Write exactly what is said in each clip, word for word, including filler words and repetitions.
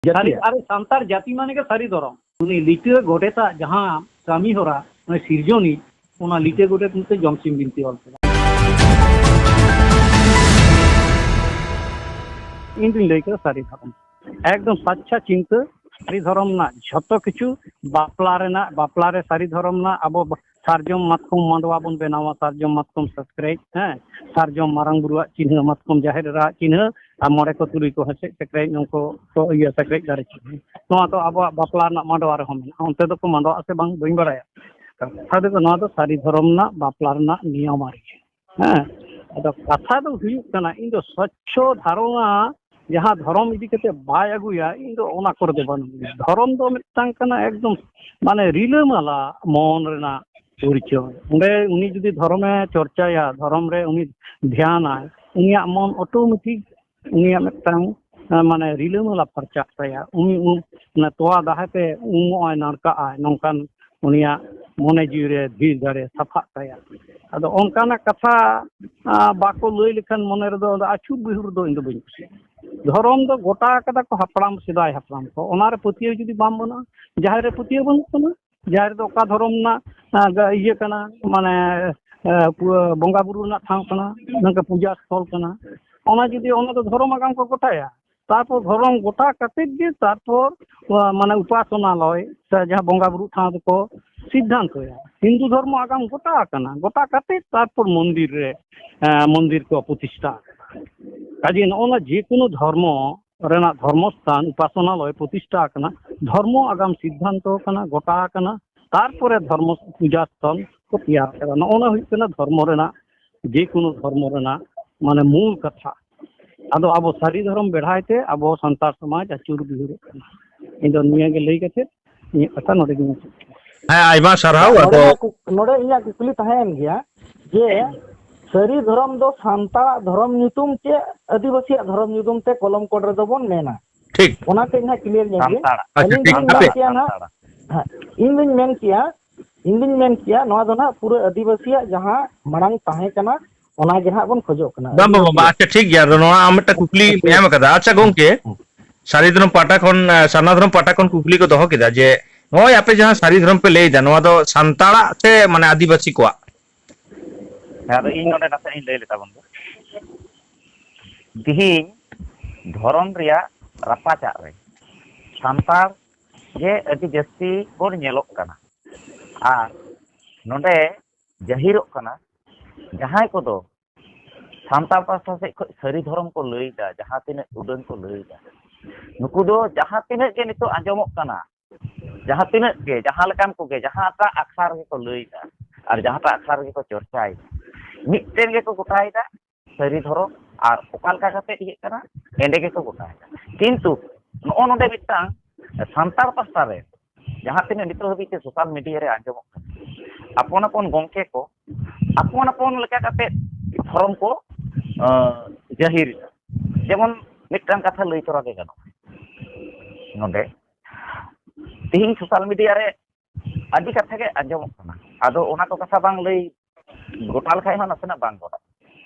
ᱥᱟᱹᱨᱤ, ᱡᱟᱹᱛᱤᱭᱟᱜ᱾ ᱟᱨᱮ ᱥᱟᱱᱛᱟᱲ ᱡᱟᱹᱛᱤ ᱢᱟᱱᱮ ᱜᱮ ᱥᱟᱹᱨᱤ ᱫᱷᱚᱨᱚᱢ᱾ ᱩᱱᱤ ᱞᱤᱴᱟᱹ ᱜᱚᱰᱮᱛᱟᱜ ᱡᱟᱦᱟᱸ ᱠᱟᱹᱢᱤ ᱦᱚᱨᱟ, ᱩᱱᱤ ᱥᱤᱨᱡᱚᱱᱤᱡ, ᱚᱱᱟ ᱞᱤᱴᱟᱹ ᱜᱚᱰᱮᱛ ᱢᱤᱫᱴᱮᱱ ᱡᱚᱢᱥᱤᱢ ᱵᱤᱱᱛᱤ ᱚᱞ ᱠᱮᱫᱟ᱾ ᱤᱧ ᱫᱩᱧ ᱞᱟᱹᱭ ᱠᱮᱫᱟ ᱥᱟᱹᱨᱤ ᱫᱷᱚᱨᱚᱢ᱾ ᱮᱠᱫᱚᱢ ᱥᱟᱪᱪᱷᱟ ᱪᱤᱱᱛᱟᱹ, ᱥᱟᱹᱨᱤ ᱫᱷᱚᱨᱚᱢ ᱨᱮᱱᱟᱜ ᱡᱷᱚᱛᱚ ᱠᱤᱪᱷᱩ, ᱵᱟᱯᱞᱟ ᱨᱮᱱᱟᱜ, ᱵᱟᱯᱞᱟ ᱨᱮ ᱥᱟᱹᱨᱤ ᱫᱷᱚᱨᱚᱢ ᱨᱮᱱᱟᱜ ᱟᱵᱚ ᱥᱟᱨᱡᱚᱢ ᱢᱟᱛᱠᱚᱢ ᱢᱟᱰᱣᱟ ᱵᱚᱱ ᱵᱮᱱᱟᱣᱟ, ᱥᱟᱨᱡᱚᱢ ᱢᱟᱛᱠᱚᱢ ᱥᱟᱠᱨᱮᱡ, ᱦᱮᱸ, ᱥᱟᱨᱡᱚᱢ ᱢᱟᱨᱟᱝ ᱵᱩᱨᱩᱣᱟᱜ ᱪᱤᱱᱦᱟᱹ, ᱢᱟᱛᱠᱚᱢ ᱡᱟᱦᱮᱨ ᱮᱨᱟᱣᱟᱜ ᱪᱤᱱᱦᱟᱹ, ᱟᱨ ᱢᱚᱬᱮ ᱠᱚ ᱛᱩᱨᱩᱭ ᱠᱚ ᱦᱮᱸᱥᱮᱡ ᱥᱮᱠᱨᱮᱡ, ᱱᱩᱠᱩ ᱠᱚ ᱤᱭᱟᱹ ᱥᱮᱠᱨᱮᱡ ᱫᱟᱨᱮ ᱪᱤᱱᱦᱟᱹ᱾ ᱱᱚᱣᱟ ᱫᱚ ᱟᱵᱚᱣᱟᱜ ᱵᱟᱯᱞᱟ ᱨᱮᱱᱟᱜ ᱢᱟᱰᱣᱟ ᱨᱮᱦᱚᱸ ᱢᱮᱱᱟᱜᱼᱟ᱾ ᱚᱱᱛᱮ ᱫᱚᱠᱚ ᱢᱟᱰᱣᱟᱜᱼᱟ ᱥᱮ ᱵᱟᱝ ᱵᱟᱹᱧ ᱵᱟᱲᱟᱭᱟ᱾ ᱠᱟᱛᱷᱟ ᱫᱚ ᱱᱚᱣᱟ ᱫᱚ ᱥᱟᱹᱨᱤ ᱫᱷᱚᱨᱚᱢ ᱨᱮᱱᱟᱜ ᱵᱟᱯᱞᱟ ᱨᱮᱱᱟᱜ ᱱᱤᱭᱚᱢ ᱟᱹᱨᱤ᱾ ᱦᱮᱸ, ᱟᱫᱚ ᱠᱟᱛᱷᱟ ᱫᱚ ᱦᱩᱭᱩᱜ ᱠᱟᱱᱟ, ᱤᱧ ᱫᱚ ᱥᱚᱪᱪᱷᱚ ᱫᱷᱟᱨᱚᱱᱟ ᱡᱟᱦᱟᱸ ᱫᱷᱚᱨᱚᱢ ᱤᱫᱤ ᱠᱟᱛᱮ ᱵᱟᱭ ᱟᱹᱜᱩᱭᱟ, ᱤᱧ ᱫᱚ ᱚᱱᱟ ᱠᱚᱨᱮ ᱫᱚ ᱵᱟᱹᱱᱩᱧ᱾ ᱫᱷᱚᱨᱚᱢ ᱫᱚ ᱢᱤᱫᱴᱟᱝ ᱠᱟᱱᱟ ᱮᱠᱫᱚᱢ ᱢᱟᱱᱮ ᱨᱤᱞᱟᱹᱢᱟᱞᱟ ᱢᱚᱱ ᱨᱮᱱᱟᱜ ᱯᱚᱨᱤᱪᱚᱭ᱾ ᱚᱸᱰᱮ ᱩᱱᱤ ᱡᱩᱫᱤ ᱫᱷᱚᱨᱚᱢᱮ ᱪᱚᱨᱪᱟᱭᱟ, ᱫᱷᱚᱨᱚᱢ ᱨᱮ ᱩᱱᱤ ᱫᱷᱮᱭᱟᱱᱟᱭ, ᱩᱱᱤᱭᱟᱜ ᱢᱚᱱ ᱚᱴᱳᱢᱮᱴᱤᱠ ᱩᱱᱤᱭᱟᱜ ᱢᱤᱫᱴᱟᱝ, ᱟᱸ, ᱢᱟᱱᱮ ᱨᱤᱞᱟᱹᱢᱟᱞᱟ ᱯᱷᱟᱨᱪᱟᱜ ᱛᱟᱭᱟ᱾ ᱩᱱᱤ ᱩᱢ-, ᱚᱱᱟ ᱛᱚᱣᱟ ᱫᱟᱦᱮ ᱛᱮ ᱩᱢᱚᱜ ᱟᱭ, ᱱᱟᱲᱠᱟᱜ ᱟᱭ, ᱱᱚᱝᱠᱟᱱ ᱩᱱᱤᱭᱟᱜ ᱢᱚᱱᱮ ᱡᱤᱣᱤ ᱨᱮ ᱫᱷᱤᱨ ᱫᱟᱲᱮ ᱥᱟᱯᱷᱟᱜ ᱛᱟᱭᱟ᱾ ᱟᱫᱚ ᱚᱱᱠᱟᱱᱟᱜ ᱠᱟᱛᱷᱟ, ᱟᱸ, ᱵᱟᱠᱚ ᱞᱟᱹᱭ ᱞᱮᱠᱷᱟᱱ ᱢᱚᱱᱮ ᱨᱮᱫᱚ ᱟᱫᱚ ᱟᱹᱪᱩᱨ ᱵᱤᱦᱩᱨ ᱫᱚ ᱤᱧ ᱫᱚ ᱵᱟᱹᱧ ᱠᱩᱥᱤᱭᱟᱜᱼᱟ᱾ ᱫᱷᱚᱨᱚᱢ ᱫᱚ ᱜᱚᱴᱟ ᱠᱟᱫᱟ ᱠᱚ ᱦᱟᱯᱲᱟᱢ, ᱥᱮᱫᱟᱭ ᱦᱟᱯᱲᱟᱢ ᱠᱚ, ᱚᱱᱟ ᱨᱮ ᱯᱟᱹᱛᱭᱟᱹᱣ ᱡᱩᱫᱤ ᱵᱟᱢ ᱵᱟᱹᱱᱩᱜᱼᱟ, ᱡᱟᱦᱮᱨ ᱨᱮ ᱯᱟᱹᱛᱭᱟᱹᱣ ᱵᱟᱹᱱᱩᱜ ᱛᱟᱢᱟ, ᱡᱟᱦᱮᱨ ᱫᱚ ᱚᱠᱟ ᱫᱷᱚᱨᱚᱢ ᱨᱮᱱᱟᱜ, ᱟᱸ, ᱜᱟ-, ᱤᱭᱟᱹ ᱠᱟᱱᱟ, ᱢᱟᱱᱮ, ᱮ, ᱯᱩ-, ᱵᱚᱸᱜᱟ ᱵᱩᱨᱩ ᱨᱮᱱᱟᱜ ᱴᱷᱟᱶ ᱠᱟᱱᱟ, ᱱᱚᱝᱠᱟ ᱯᱩᱡᱟ ᱥᱛᱷᱚᱞ ᱠᱟᱱᱟ, ᱚᱱᱟ ᱡᱩᱫᱤ, ᱚᱱᱟ ᱫᱚ ᱫᱷᱚᱨᱚᱢ ᱟᱜᱟᱢ ᱠᱚ ᱜᱚᱴᱟᱭᱟ᱾ ᱛᱟᱨᱯᱚᱨ ᱫᱷᱚᱨᱚᱢ ᱜᱚᱴᱟ ᱠᱟᱛᱮᱫ ᱜᱮ ᱛᱟᱨᱯᱚᱨ, ᱟ, ᱢᱟᱱᱮ ᱩᱯᱟᱥᱚᱱᱟᱞᱚᱭ ᱥᱮ ᱡᱟᱦᱟᱸ ᱵᱚᱸᱜᱟ ᱵᱩᱨᱩ ᱴᱷᱟᱶ ᱫᱚᱠᱚ ᱥᱤᱫᱽᱫᱷᱟᱱᱛᱚᱭᱟ᱾ ᱦᱤᱱᱫᱩ ᱫᱷᱚᱨᱢᱚ ᱟᱜᱟᱢ ᱜᱚᱴᱟ ᱟᱠᱟᱱᱟ, ᱜᱚᱴᱟ ᱠᱟᱛᱮᱫ ᱛᱟᱨᱯᱚᱨ ᱢᱚᱱᱫᱤᱨ ᱨᱮ, ᱮ, ᱢᱚᱱᱫᱤᱨ ᱠᱚ ᱯᱨᱚᱛᱤᱥᱴᱷᱟ ᱟᱠᱟᱱᱟ᱾ ᱠᱟᱡᱮ ᱱᱚᱜᱼᱚ ᱱᱟ ᱡᱮ ᱠᱳᱱᱳ ᱫᱷᱚᱨᱢᱚ ᱨᱮᱱᱟᱜ ᱫᱷᱚᱨᱢᱚ ᱥᱛᱷᱟᱱ, ᱩᱯᱟᱥᱚᱱᱟᱞᱚᱭ ᱯᱨᱚᱛᱤᱥᱴᱷᱟ ᱟᱠᱟᱱᱟ, ᱫᱷᱚᱨᱢᱚ ᱟᱜᱟᱢ ᱥᱤᱫᱽᱫᱷᱟᱱᱛᱚ ᱟᱠᱟᱱᱟ, ᱜᱚᱴᱟ ᱟᱠᱟᱱᱟ, ᱛᱟᱨᱯᱚᱨᱮ ᱫᱷᱚᱨᱢᱚ ᱯᱩᱡᱟ ᱥᱛᱷᱟᱱ ᱠᱚ ᱛᱮᱭᱟᱨ ᱟᱠᱟᱫᱟ᱾ ᱱᱚᱜᱼᱚ ᱱᱟ ᱦᱩᱭᱩᱜ ᱠᱟᱱᱟ ᱫᱷᱚᱨᱢᱚ ᱨᱮᱱᱟᱜ, ᱡᱮ ᱠᱳᱱᱳ ᱫᱷᱚᱨᱢᱚ ᱨᱮᱱᱟᱜ ᱢᱟᱱᱮ ᱢᱩᱞ ᱠᱟᱛᱷᱟ᱾ ᱟᱫᱚ ᱟᱵᱚ ᱥᱟᱹᱨᱤ ᱫᱷᱚᱨᱚᱢ ᱵᱮᱲᱦᱟᱭ ᱛᱮ ᱟᱵᱚ ᱥᱟᱱᱛᱟᱲ ᱥᱚᱢᱟᱡᱽ ᱟᱹᱪᱩᱨ ᱵᱤᱦᱩᱨᱚᱜ ᱠᱟᱱᱟ᱾ ᱤᱧ ᱫᱚ ᱱᱤᱭᱟᱹ ᱜᱮ ᱞᱟᱹᱭ ᱠᱟᱛᱮ ᱤᱧᱟᱹᱜ ᱠᱟᱛᱷᱟ ᱱᱚᱰᱮ ᱜᱤᱧ ᱢᱩᱪᱟᱹᱫ ᱠᱮᱫᱟ᱾ ᱦᱮᱸ, ᱟᱭᱢᱟ ᱥᱟᱨᱦᱟᱣ᱾ ᱱᱚᱰᱮ ᱟᱫᱚ ᱤᱧᱟᱹᱜ ᱠᱩᱠ-, ᱱᱚᱰᱮ ᱤᱧᱟᱹᱜ ᱠᱩᱠᱞᱤ ᱛᱟᱦᱮᱸᱭᱮᱱ ᱜᱮᱭᱟ ᱡᱮ ᱥᱟᱹᱨᱤ ᱫᱷᱚᱨᱚᱢ ᱫᱚ ᱥᱟᱱᱛᱟᱲᱟᱜ ᱫᱷᱚᱨᱚᱢ ᱧᱩᱛᱩᱢ ᱪᱮ ᱟᱹᱫᱤᱵᱟᱹᱥᱤᱭᱟᱜ ᱫᱷᱚᱨᱚᱢ ᱧᱩᱛᱩᱢ ᱛᱮ ᱠᱚᱞᱚᱢ ᱠᱚᱰ ᱨᱮᱫᱚ ᱵᱚᱱ ᱢᱮᱱᱟ? ᱴᱷᱤᱠ᱾ ᱚᱱᱟ ᱠᱟᱹᱡ ᱱᱟᱦᱟᱜ clear ᱧᱚᱜ ᱜᱮ᱾ ᱥᱟᱱᱛᱟᱲᱟᱜ᱾ ᱟᱪᱪᱷᱟ, ᱟᱹᱞᱤᱧ ᱴᱷᱤᱠ᱾ ᱫᱚᱞᱤᱧ ᱢᱮᱱ ᱦᱟᱯᱮ᱾ ᱠᱮᱭᱟ ᱱᱟᱦᱟᱜ, ᱦᱮᱸ, ᱤᱧ ᱫᱩᱧ ᱢᱮᱱ ᱠᱮᱭᱟ, ᱤᱧ ᱫᱩᱧ ᱢᱮᱱ ᱠᱮᱭᱟ ᱱᱚᱣᱟ ᱫᱚ ᱱᱟᱦᱟᱜ ᱯᱩᱨᱟᱹ ᱟᱹᱫᱤᱵᱟᱹᱥᱤᱭᱟᱜ ᱡᱟᱦᱟᱸ ᱢᱟᱲᱟᱝ ᱛᱟᱦᱮᱸ ᱠᱟᱱᱟ, ᱚᱱᱟ ᱜᱮ ᱱᱟᱦᱟᱜ ᱵᱚᱱ ᱠᱷᱚᱡᱚᱜ ᱠᱟᱱᱟ᱾ ᱵᱟᱝ, ᱵᱟᱝ, ᱵᱟᱝ, ᱟᱹᱫᱤᱵᱟᱹᱥᱤᱭᱟᱜ᱾ ᱟᱪᱪᱷᱟ, ᱴᱷᱤᱠ ᱜᱮᱭᱟ᱾ ᱟᱫᱚ ᱱᱚᱣᱟ ᱟᱢ ᱢᱤᱫᱴᱟᱝ ᱠᱩᱠᱞᱤ ᱦᱮᱸ᱾ ᱮᱢ ᱟᱠᱟᱫᱟ᱾ ᱟᱪᱪᱷᱟ, ᱜᱚᱝᱠᱮ, ᱦᱮᱸ᱾ ᱥᱟᱹᱨᱤ ᱫᱷᱚᱨᱚᱢ ᱯᱟᱦᱴᱟ ᱠᱷᱚᱱ, ᱮ, ᱥᱟᱨᱱᱟ ᱫᱷᱚᱨᱚᱢ ᱯᱟᱦᱴᱟ ᱠᱷᱚᱱ ᱠᱩᱠᱞᱤ ᱠᱚ ᱫᱚᱦᱚ ᱠᱮᱫᱟ ᱡᱮ, ᱱᱚᱜᱼᱚᱭ ᱟᱯᱮ ᱡᱟᱦᱟᱸ ᱥᱟᱹᱨᱤ ᱫᱷᱚᱨᱚᱢ ᱯᱮ ᱞᱟᱹᱭ ᱮᱫᱟ, ᱱᱚᱣᱟ ᱫᱚ ᱥᱟᱱᱛᱟᱲᱟᱜ ᱥᱮ ᱢᱟᱱᱮ ᱟᱹᱫᱤᱵᱟᱹᱥᱤ ᱠᱚᱣᱟᱜ? ᱦᱮᱸ, ᱟᱫᱚ ᱤᱧ ᱱᱚᱰᱮ ᱱᱟᱥᱮ ᱤᱧ ᱞᱟᱹᱭ ᱞᱮ ᱛᱟᱵᱚᱱ ᱜᱮ᱾ ᱛᱤᱦᱤᱧ ᱫᱷᱚᱨᱚᱢ ᱨᱮᱭᱟᱜ ᱨᱟᱯᱟᱪᱟᱜ ᱨᱮ ᱥᱟᱱᱛᱟᱲ ᱜᱮ ᱟᱹᱰᱤ ᱡᱟᱹᱥᱛᱤ ᱵᱚᱱ ᱧᱮᱞᱚᱜ ᱠᱟᱱᱟ᱾ ᱟᱨ ᱱᱚᱰᱮ ᱡᱟᱹᱦᱤᱨᱚᱜ ᱠᱟᱱᱟ, ᱡᱟᱦᱟᱸᱭ ᱠᱚᱫᱚ ᱥᱟᱱᱛᱟᱲ ᱯᱟᱥᱴᱟ ᱥᱮᱫ ᱠᱷᱚᱱ ᱥᱟᱹᱨᱤ ᱫᱷᱚᱨᱚᱢ ᱠᱚ ᱞᱟᱹᱭᱫᱟ, ᱡᱟᱦᱟᱸ ᱛᱤᱱᱟᱹᱜ ᱩᱰᱟᱹᱝ ᱠᱚ ᱞᱟᱹᱭᱫᱟ, ᱱᱩᱠᱩ ᱫᱚ ᱡᱟᱦᱟᱸ ᱛᱤᱱᱟᱹᱜ ᱜᱮ ᱱᱤᱛᱚᱜ ᱟᱸᱡᱚᱢᱚᱜ ᱠᱟᱱᱟ, ᱡᱟᱦᱟᱸ ᱛᱤᱱᱟᱹᱜ ᱜᱮ, ᱡᱟᱦᱟᱸ ᱞᱮᱠᱟᱱ ᱠᱚᱜᱮ, ᱡᱟᱦᱟᱸᱴᱟᱜ ᱟᱠᱷᱲᱟ ᱨᱮᱜᱮ ᱠᱚ ᱞᱟᱹᱭᱫᱟ ᱟᱨ ᱡᱟᱦᱟᱸᱴᱟᱜ ᱟᱠᱷᱲᱟ ᱨᱮᱜᱮ ᱠᱚ ᱪᱚᱨᱪᱟᱭᱮᱫᱟ, ᱢᱤᱫᱴᱮᱱ ᱜᱮᱠᱚ ᱜᱚᱴᱟᱭᱮᱫᱟ, ᱥᱟᱹᱨᱤ ᱫᱷᱚᱨᱚᱢ᱾ ᱟᱨ ᱚᱠᱟ ᱞᱮᱠᱟ ᱠᱟᱛᱮ ᱤᱭᱟᱹᱜ ᱠᱟᱱᱟ, ᱮᱸᱰᱮ ᱜᱮᱠᱚ ᱜᱚᱴᱟᱭᱮᱫᱟ᱾ ᱠᱤᱱᱛᱩ ᱱᱚᱜᱼᱚ ᱱᱚᱰᱮ ᱢᱤᱫᱴᱟᱝ ᱥᱟᱱᱛᱟᱲ ᱯᱟᱥᱴᱟ ᱨᱮ ᱡᱟᱦᱟᱸ ᱛᱤᱱᱟᱹᱜ ᱱᱤᱛᱚᱜ ᱦᱟᱹᱵᱤᱡ ᱛᱮ ᱥᱳᱥᱟᱞ ᱢᱤᱰᱤᱭᱟ ᱨᱮ ᱟᱸᱡᱚᱢᱚᱜ ᱠᱟᱱᱟ, ᱟᱯᱚᱱ ᱟᱯᱚᱱ ᱜᱚᱢᱠᱮ ᱠᱚ ᱟᱯᱚᱱ ᱟᱯᱚᱱ ᱞᱮᱠᱟ ᱠᱟᱛᱮ ᱫᱷᱚᱨᱚᱢ ᱠᱚ, ᱟᱸ, ᱡᱟᱹᱦᱤᱨ ᱮᱫᱟ᱾ ᱡᱮᱢᱚᱱ ᱢᱤᱫᱴᱟᱝ ᱠᱟᱛᱷᱟ ᱞᱟᱹᱭ ᱛᱚᱨᱟ ᱜᱮ ᱜᱟᱱᱚᱜᱼᱟ ᱱᱚᱰᱮ᱾ ᱛᱤᱦᱤᱧ ᱥᱳᱥᱟᱞ ᱢᱤᱰᱤᱭᱟ ᱨᱮ ᱟᱹᱰᱤ ᱠᱟᱛᱷᱟ ᱜᱮ ᱟᱸᱡᱚᱢᱚᱜ ᱠᱟᱱᱟ, ᱟᱫᱚ ᱚᱱᱟ ᱠᱚ ᱠᱟᱛᱷᱟ ᱵᱟᱝ ᱞᱟᱹᱭ ᱜᱚᱴᱟ ᱞᱮᱠᱷᱟᱡ ᱦᱚᱸ ᱱᱟᱥᱮᱱᱟᱜ ᱵᱟᱝ ᱜᱚᱴᱟᱜᱼᱟ᱾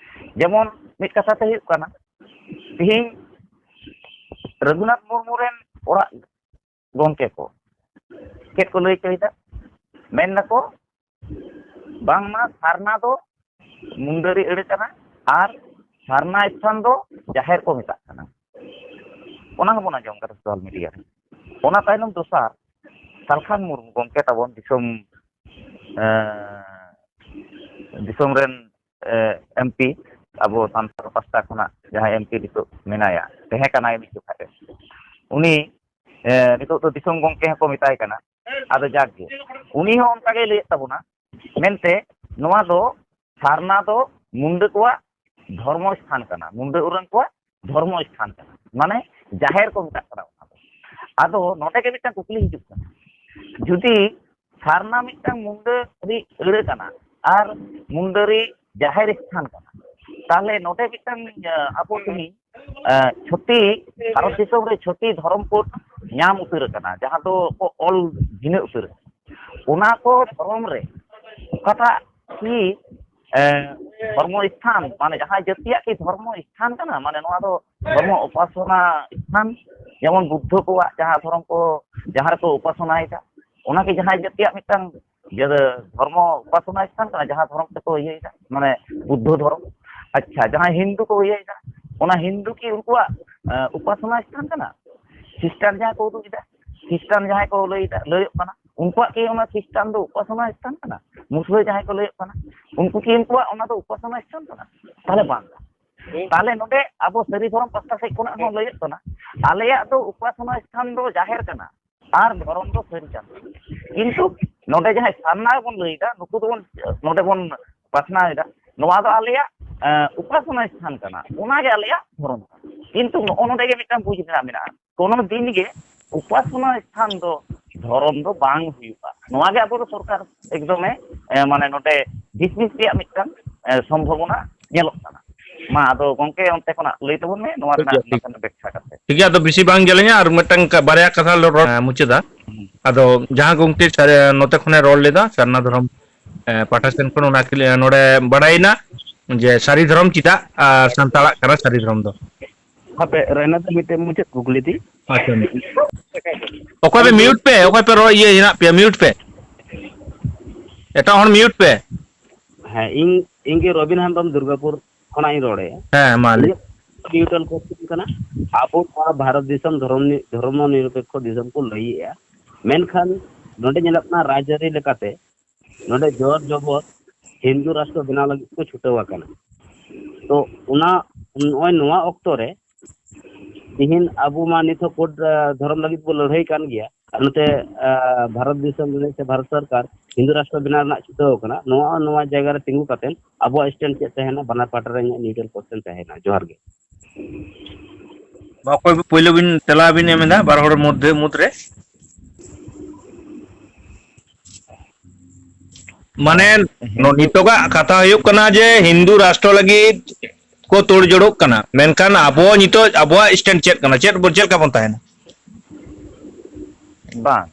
ᱡᱮᱢᱚᱱ ᱢᱤᱫ ᱠᱟᱛᱷᱟ ᱛᱮ ᱦᱩᱭᱩᱜ ᱠᱟᱱᱟ, ᱛᱤᱦᱤᱧ ᱨᱚᱜᱷᱩᱱᱟᱛᱷ ᱢᱩᱨᱢᱩ ᱨᱮᱱ ᱚᱲᱟᱜ ᱜᱚᱢᱠᱮ ᱠᱚ ᱪᱮᱫ ᱠᱚ ᱞᱟᱹᱭ ᱦᱚᱪᱚᱭᱮᱫᱟ? ᱢᱮᱱ ᱫᱟᱠᱚ ᱵᱟᱝᱢᱟ ᱥᱟᱨᱱᱟ ᱫᱚ ᱢᱩᱱᱰᱟᱹᱨᱤ ᱟᱹᱲᱟᱹ ᱠᱟᱱᱟ ᱟᱨ ᱥᱟᱨᱱᱟ ᱥᱛᱷᱟᱱ ᱫᱚ ᱡᱟᱦᱮᱨ ᱠᱚ ᱢᱮᱛᱟᱜ ᱠᱟᱱᱟ᱾ ᱚᱱᱟ ᱦᱚᱸᱵᱚᱱ ᱟᱸᱡᱚᱢ ᱠᱟᱫᱟ ᱥᱳᱥᱟᱞ ᱢᱤᱰᱤᱭᱟ ᱨᱮ᱾ ᱚᱱᱟ ᱛᱟᱭᱱᱚᱢ ᱫᱚᱥᱟᱨ ᱥᱟᱞᱠᱷᱟᱱ ᱢᱩᱨᱢᱩ ᱜᱚᱢᱠᱮ ᱛᱟᱵᱚᱱ ᱫᱤᱥᱚᱢ, ᱮᱸ, ᱫᱤᱥᱚᱢ ᱨᱮᱱ, ᱮᱸ, ᱮᱢ ᱯᱤ, ᱟᱵᱚ ᱥᱟᱱᱛᱟᱲ ᱯᱟᱥᱴᱟ ᱠᱷᱚᱱᱟᱜ ᱡᱟᱦᱟᱸᱭ ᱮᱢ ᱯᱤ ᱱᱤᱛᱚᱜ ᱢᱮᱱᱟᱭᱟ, ᱛᱟᱦᱮᱸ ᱠᱟᱱᱟᱭ ᱢᱤᱫ ᱡᱚᱠᱷᱟᱡ ᱨᱮ, ᱩᱱᱤ, ᱮᱸ, ᱱᱤᱛᱚᱜ ᱫᱚ ᱫᱤᱥᱚᱢ ᱜᱚᱢᱠᱮ ᱦᱚᱸᱠᱚ ᱢᱮᱛᱟᱭ ᱠᱟᱱᱟ᱾ ᱟᱫᱚ ᱡᱟᱠ ᱜᱮ, ᱩᱱᱤ ᱦᱚᱸ ᱚᱱᱠᱟ ᱜᱮᱭ ᱞᱟᱹᱭᱮᱫ ᱛᱟᱵᱚᱱᱟ ᱢᱮᱱᱛᱮ, ᱱᱚᱣᱟ ᱫᱚ ᱥᱟᱨᱱᱟ ᱫᱚ ᱢᱩᱱᱰᱟᱹ ᱠᱚᱣᱟᱜ ᱫᱷᱚᱨᱢᱚ ᱥᱛᱷᱟᱱ ᱠᱟᱱᱟ, ᱢᱩᱱᱰᱟᱹ ᱩᱨᱟᱹᱝ ᱠᱚᱣᱟᱜ ᱫᱷᱚᱨᱢᱚ ᱥᱛᱷᱟᱱ ᱠᱟᱱᱟ, ᱢᱟᱱᱮ ᱡᱟᱦᱮᱨ ᱠᱚ ᱢᱮᱛᱟᱜ ᱠᱟᱱᱟ ᱚᱱᱟ ᱫᱚ᱾ ᱟᱫᱚ ᱱᱚᱰᱮ ᱜᱮ ᱢᱤᱫᱴᱟᱝ ᱠᱩᱠᱞᱤ ᱦᱤᱡᱩᱜ ᱠᱟᱱᱟ, ᱡᱩᱫᱤ ᱥᱟᱨᱱᱟ ᱢᱤᱫᱴᱟᱝ ᱢᱩᱱᱰᱟᱹᱨᱤ ᱟᱹᱲᱟᱹ ᱠᱟᱱᱟ ᱟᱨ ᱢᱩᱱᱰᱟᱹᱨᱤ ᱡᱟᱦᱮᱨ ᱥᱛᱷᱟᱱ ᱠᱟᱱᱟ, ᱛᱟᱦᱞᱮ ᱱᱚᱰᱮ ᱢᱤᱫᱴᱟᱝ, ᱟᱸ, ᱟᱵᱚ ᱛᱮᱦᱮᱧ, ᱟᱸ, ᱪᱷᱚᱴᱤ, ᱵᱷᱟᱨᱚᱛ ᱫᱤᱥᱚᱢ ᱨᱮ ᱪᱷᱚᱴᱤ ᱫᱷᱚᱨᱚᱢ ᱠᱳᱰ ᱧᱟᱢ ᱩᱛᱟᱹᱨ ᱟᱠᱟᱱᱟ, ᱡᱟᱦᱟᱸ ᱫᱚ ᱠᱚ ᱚᱞ ᱵᱷᱤᱱᱟᱹ ᱩᱛᱟᱹᱨ ᱟᱠᱟᱱᱟ᱾ ᱚᱱᱟ ᱠᱚ ᱫᱷᱚᱨᱚᱢ ᱨᱮ ᱚᱠᱟᱴᱟᱜ ᱠᱤ, ᱮᱸ, ᱫᱷᱚᱨᱢᱚ ᱥᱛᱷᱟᱱ, ᱢᱟᱱᱮ ᱡᱟᱦᱟᱸ ᱡᱟᱹᱛᱤᱭᱟᱜ ᱠᱤ ᱫᱷᱚᱨᱢᱚ ᱥᱛᱷᱟᱱ ᱠᱟᱱᱟ, ᱢᱟᱱᱮ ᱱᱚᱣᱟ ᱫᱚ ᱫᱷᱚᱨᱢᱚ ᱩᱯᱟᱥᱚᱱᱟ ᱥᱛᱷᱟᱱ, ᱡᱮᱢᱚᱱ ᱵᱩᱫᱽᱫᱷᱚ ᱠᱚᱣᱟᱜ ᱡᱟᱦᱟᱸ ᱫᱷᱚᱨᱚᱢ ᱠᱚ, ᱡᱟᱦᱟᱸ ᱨᱮᱠᱚ ᱩᱯᱟᱥᱚᱱᱟᱭᱮᱫᱟ, ᱚᱱᱟᱜᱮ ᱡᱟᱦᱟᱸᱭ ᱡᱟᱹᱛᱤᱭᱟᱜ ᱢᱤᱫᱴᱟᱝ ᱡᱮ ᱫᱷᱚᱨᱢᱚ ᱩᱯᱟᱥᱚᱱᱟ ᱥᱛᱷᱟᱱ ᱠᱟᱱᱟ, ᱡᱟᱦᱟᱸ ᱫᱷᱚᱨᱚᱢ ᱛᱮᱠᱚ ᱤᱭᱟᱹᱭᱮᱫᱟ, ᱢᱟᱱᱮ ᱵᱩᱫᱽᱫᱷᱚ ᱫᱷᱚᱨᱚᱢ᱾ ᱟᱪᱪᱷᱟ, ᱡᱟᱦᱟᱸᱭ ᱦᱤᱱᱫᱩ ᱠᱚ ᱤᱭᱟᱹᱭᱮᱫᱟ, ᱚᱱᱟ ᱦᱤᱱᱫᱩ ᱠᱤ ᱩᱱᱠᱩᱣᱟᱜ ᱮ, ᱩᱯᱟᱥᱚᱱᱟ ᱥᱛᱷᱟᱱ ᱠᱟᱱᱟ? ᱠᱷᱨᱤᱥᱴᱟᱱ ᱡᱟᱦᱟᱸᱭ ᱠᱚ ᱩᱫᱩᱜ ᱮᱫᱟ, ᱠᱷᱨᱤᱥᱴᱟᱱ ᱡᱟᱦᱟᱸᱭ ᱠᱚ ᱞᱟᱹᱭᱮᱫᱟ, ᱞᱟᱹᱭᱚᱜ ᱠᱟᱱᱟ, ᱩᱱᱠᱩᱣᱟᱜ ᱠᱤ ᱚᱱᱟ ᱠᱷᱨᱤᱥᱴᱟᱱ ᱫᱚ ᱩᱯᱟᱥᱚᱱᱟ ᱥᱛᱷᱟᱱ ᱠᱟᱱᱟ? ᱢᱩᱥᱞᱟᱹ ᱡᱟᱦᱟᱸᱭ ᱠᱚ ᱞᱟᱹᱭᱚᱜ ᱠᱟᱱᱟ, ᱩᱱᱠᱩ ᱠᱤ ᱩᱱᱠᱩᱣᱟᱜ ᱚᱱᱟ ᱫᱚ ᱩᱯᱟᱥᱚᱱᱟ ᱥᱛᱷᱟᱱ ᱠᱟᱱᱟ? ᱛᱟᱦᱚᱞᱮ ᱵᱟᱝ᱾ ᱛᱟᱦᱚᱞᱮ ᱱᱚᱰᱮ ᱟᱵᱚ ᱥᱟᱹᱨᱤ ᱫᱷᱚᱨᱚᱢ ᱯᱟᱥᱴᱟ ᱥᱮᱫ ᱠᱷᱚᱱᱟᱜ ᱦᱚᱸ ᱞᱟᱹᱭᱚᱜ ᱠᱟᱱᱟ, ᱟᱞᱮᱭᱟᱜ ᱫᱚ ᱩᱯᱟᱥᱚᱱᱟ ᱥᱛᱷᱟᱱ ᱫᱚ ᱡᱟᱦᱮᱨ ᱠᱟᱱᱟ ᱟᱨ ᱫᱷᱚᱨᱚᱢ ᱫᱚ ᱥᱟᱹᱨᱤ ᱠᱟᱱ ᱛᱟᱵᱚᱱᱟ᱾ ᱠᱤᱱᱛᱩ ᱱᱚᱰᱮ ᱡᱟᱦᱟᱸᱭ ᱥᱟᱨᱱᱟ ᱵᱚᱱ ᱞᱟᱹᱭᱫᱟ, ᱱᱩᱠᱩ ᱫᱚᱵᱚᱱ, ᱱᱚᱰᱮ ᱵᱚᱱ ᱯᱟᱥᱱᱟᱣ ᱮᱫᱟ, ᱱᱚᱣᱟ ᱫᱚ ᱟᱞᱮᱭᱟᱜ ᱮ, ᱩᱯᱟᱥᱚᱱᱟ ᱥᱛᱷᱟᱱ ᱠᱟᱱᱟ, ᱚᱱᱟᱜᱮ ᱟᱞᱮᱭᱟᱜ ᱫᱷᱚᱨᱚᱢ ᱠᱟᱱᱟ᱾ ᱠᱤᱱᱛᱩ ᱱᱚᱜᱼᱚ ᱱᱚᱰᱮ ᱜᱮ ᱢᱤᱫᱴᱟᱝ ᱵᱩᱡᱽ ᱨᱮᱱᱟᱜ ᱢᱮᱱᱟᱜᱼᱟ, ᱠᱳᱱᱳ ᱫᱤᱱ ᱜᱮ ᱩᱯᱟᱥᱚᱱᱟ ᱥᱛᱷᱟᱱ ᱫᱚ ᱫᱷᱚᱨᱚᱢ ᱫᱚ ᱵᱟᱝ ᱦᱩᱭᱩᱜᱼᱟ᱾ ᱱᱚᱣᱟ ᱜᱮ ᱟᱵᱚ ᱫᱚ ᱥᱚᱨᱠᱟᱨ ᱮᱠᱫᱚᱢᱮ ᱮ, ᱢᱟᱱᱮ ᱱᱚᱰᱮ ᱰᱤᱥᱢᱤᱥ ᱨᱮᱭᱟᱜ ᱢᱤᱫᱴᱟᱝ ᱮ, ᱥᱚᱢᱵᱷᱚᱵᱚᱱᱟ ᱧᱮᱞᱚᱜ ᱠᱟᱱᱟ᱾ ᱢᱟ ᱟᱫᱚ ᱜᱚᱝᱠᱮ ᱚᱱᱛᱮ ᱠᱷᱚᱱᱟᱜ ᱞᱟᱹᱭ ᱛᱟᱵᱚᱱ ᱢᱮ ᱱᱚᱣᱟ ᱴᱷᱤᱠ ᱨᱮᱱᱟᱜ ᱜᱮᱭᱟ, ᱴᱷᱤᱠ᱾ ᱱᱟᱥᱮᱱᱟᱜ ᱵᱮᱠᱠᱷᱟ ᱠᱟᱛᱮ᱾ ᱴᱷᱤᱠ ᱜᱮᱭᱟ, ᱟᱫᱚ ᱵᱮᱥᱤ ᱵᱟᱝ ᱡᱮᱞᱮᱧᱟ, ᱟᱨ ᱢᱤᱫᱴᱟᱝ ᱠᱟ-, ᱵᱟᱨᱭᱟ ᱠᱟᱛᱷᱟ ᱞᱮ ᱨᱚᱲ, ᱮ, ᱢᱩᱪᱟᱹᱫᱟ᱾ ᱦᱩᱸ᱾ ᱟᱫᱚ ᱡᱟᱦᱟᱸ ᱜᱚᱝᱠᱮ ᱥᱟᱨ-, ᱱᱚᱛᱮ ᱠᱷᱚᱱᱮ ᱨᱚᱲ ᱞᱮᱫᱟ ᱥᱟᱨᱱᱟ ᱫᱷᱚᱨᱚᱢ ᱮ, ᱯᱟᱦᱴᱟ ᱥᱮᱱ ᱠᱷᱚᱱ ᱚᱱᱟ ᱠᱞᱤ-, ᱱᱚᱰᱮ ᱵᱟᱲᱟᱭᱮᱱᱟ ᱡᱮ ᱥᱟᱹᱨᱤ ᱫᱷᱚᱨᱚᱢ ᱪᱮᱫᱟᱜ, ᱟ, ᱥᱟᱱᱛᱟᱲᱟᱜ ᱠᱟᱱᱟ ᱥᱟᱹᱨᱤ ᱫᱷᱚᱨᱚᱢ ᱫᱚ᱾ ᱦᱟᱯᱮ, ᱨᱟᱭᱱᱟ ᱫᱟ, ᱢᱤᱫᱴᱮᱱ ᱢᱩᱪᱟᱹᱫ ᱠᱩᱠᱞᱤ ᱛᱤᱧ᱾ ᱟᱪᱪᱷᱟ᱾ ᱚᱠᱚᱭ ᱯᱮ ᱢᱤᱭᱩᱴ ᱯᱮ, ᱚᱠᱚᱭ ᱯᱮ ᱨᱚᱲ ᱤᱭᱟᱹ ᱦᱮᱱᱟᱜ ᱯᱮᱭᱟ, ᱢᱤᱭᱩᱴ ᱯᱮ᱾ ᱮᱴᱟᱜ ᱦᱚᱲ ᱢᱤᱭᱩᱴ ᱯᱮ᱾ ᱦᱮᱸ, ᱤᱧ, ᱤᱧ ᱜᱮ ᱨᱚᱵᱤᱱ ᱦᱮᱢᱵᱨᱚᱢ ᱫᱩᱨᱜᱟᱯᱩᱨ ᱠᱷᱚᱱᱟᱜ ᱤᱧ ᱨᱚᱲᱮᱫᱼᱟ᱾ ᱦᱮᱸ, ᱢᱟ ᱞᱟᱹᱭ᱾ ᱤᱧᱟᱹᱜ ᱱᱤᱭᱩᱴᱨᱟᱞ ᱠᱚᱥᱪᱮᱱ ᱠᱟᱱᱟ, ᱟᱵᱚ ᱱᱚᱣᱟ ᱵᱷᱟᱨᱚᱛ ᱫᱤᱥᱚᱢ ᱫᱷᱚᱨᱚᱢ ᱱᱤ-, ᱫᱷᱚᱨᱢᱚ ᱱᱤᱨᱚᱯᱮᱠᱠᱷᱚ ᱫᱤᱥᱚᱢ ᱠᱚ ᱞᱟᱹᱭᱮᱜᱼᱟ, ᱢᱮᱱᱠᱷᱟᱱ ᱱᱚᱰᱮ ᱧᱮᱞᱚᱜ ᱠᱟᱱᱟ ᱨᱟᱡᱽᱟᱹᱨᱤ ᱞᱮᱠᱟᱛᱮ ᱱᱚᱰᱮ ᱡᱳᱨ ᱡᱚᱵᱚᱨ ᱦᱤᱱᱫᱩ ᱨᱟᱥᱴᱨᱚ ᱵᱮᱱᱟᱣ ᱞᱟᱹᱜᱤᱫ ᱠᱚ ᱪᱷᱩᱴᱟᱹᱣ ᱟᱠᱟᱱᱟ᱾ ᱛᱚ ᱚᱱᱟ, ᱱᱚᱜᱼᱚᱭ ᱱᱚᱣᱟ ᱚᱠᱛᱚ ᱨᱮ ᱛᱤᱦᱤᱧ ᱟᱵᱚ ᱢᱟ ᱱᱤᱛ ᱦᱚᱸ ᱠᱳᱰ, ᱟ, ᱫᱷᱚᱨᱚᱢ ᱞᱟᱹᱜᱤᱫ ᱵᱚ ᱞᱟᱹᱲᱦᱟᱹᱭ ᱠᱟᱱ ᱜᱮᱭᱟ᱾ ᱟᱨ ᱱᱚᱛᱮ, ᱟ, ᱵᱷᱟᱨᱚᱛ ᱫᱤᱥᱚᱢ ᱨᱮ ᱥᱮ ᱵᱷᱟᱨᱚᱛ ᱥᱚᱨᱠᱟᱨ ᱦᱤᱱᱫᱩ ᱨᱟᱥᱴᱨᱚ ᱵᱮᱱᱟᱣ ᱨᱮᱱᱟᱜ ᱪᱷᱩᱴᱟᱹᱣ ᱟᱠᱟᱱᱟ᱾ ᱱᱚᱣᱟ, ᱱᱚᱣᱟ ᱡᱟᱭᱜᱟ ᱨᱮ ᱛᱤᱸᱜᱩ ᱠᱟᱛᱮ ᱟᱵᱚᱣᱟᱜ ᱥᱴᱮᱱᱰ ᱪᱮᱫ ᱛᱟᱦᱮᱱᱟ? ᱵᱟᱱᱟᱨ ᱯᱟᱦᱴᱟ ᱨᱮ ᱤᱧᱟᱹᱜ ᱱᱤᱭᱩᱴᱨᱟᱞ ᱠᱚᱥᱪᱮᱱ ᱛᱟᱦᱮᱱᱟ᱾ ᱡᱚᱦᱟᱨ ᱜᱮ᱾ ᱢᱟ ᱚᱠᱚᱭ ᱯᱳᱭᱞᱳ ᱵᱤᱱ ᱛᱮᱞᱟ ᱵᱤᱱ ᱮᱢ ᱮᱫᱟ ᱵᱟᱨ ᱦᱚᱲ ᱢᱚᱫᱽᱫᱷᱮ, ᱢᱩᱫᱽ ᱨᱮ? ᱢᱟᱱᱮ, ᱦᱤᱱᱫᱩ ᱱᱤᱛᱚᱜᱟᱜ ᱠᱟᱛᱷᱟ ᱦᱩᱭᱩᱜ ᱠᱟᱱᱟ ᱡᱮ ᱦᱤᱱᱫᱩ ᱨᱟᱥᱴᱨᱚ ᱞᱟᱹᱜᱤᱫ ᱠᱚ ᱛᱳᱲ ᱡᱳᱲᱚᱜ ᱠᱟᱱᱟ, ᱢᱮᱱᱠᱷᱟᱱ ᱟᱵᱚ ᱱᱤᱛᱚᱜ ᱟᱵᱚᱣᱟᱜ ᱥᱴᱮᱱᱰ ᱪᱮᱫ ᱠᱟᱱᱟ? ᱪᱮᱫ ᱵᱚ-, ᱪᱮᱫ ᱞᱮᱠᱟ ᱵᱚᱱ ᱛᱟᱦᱮᱱᱟ? ᱵᱟᱝ,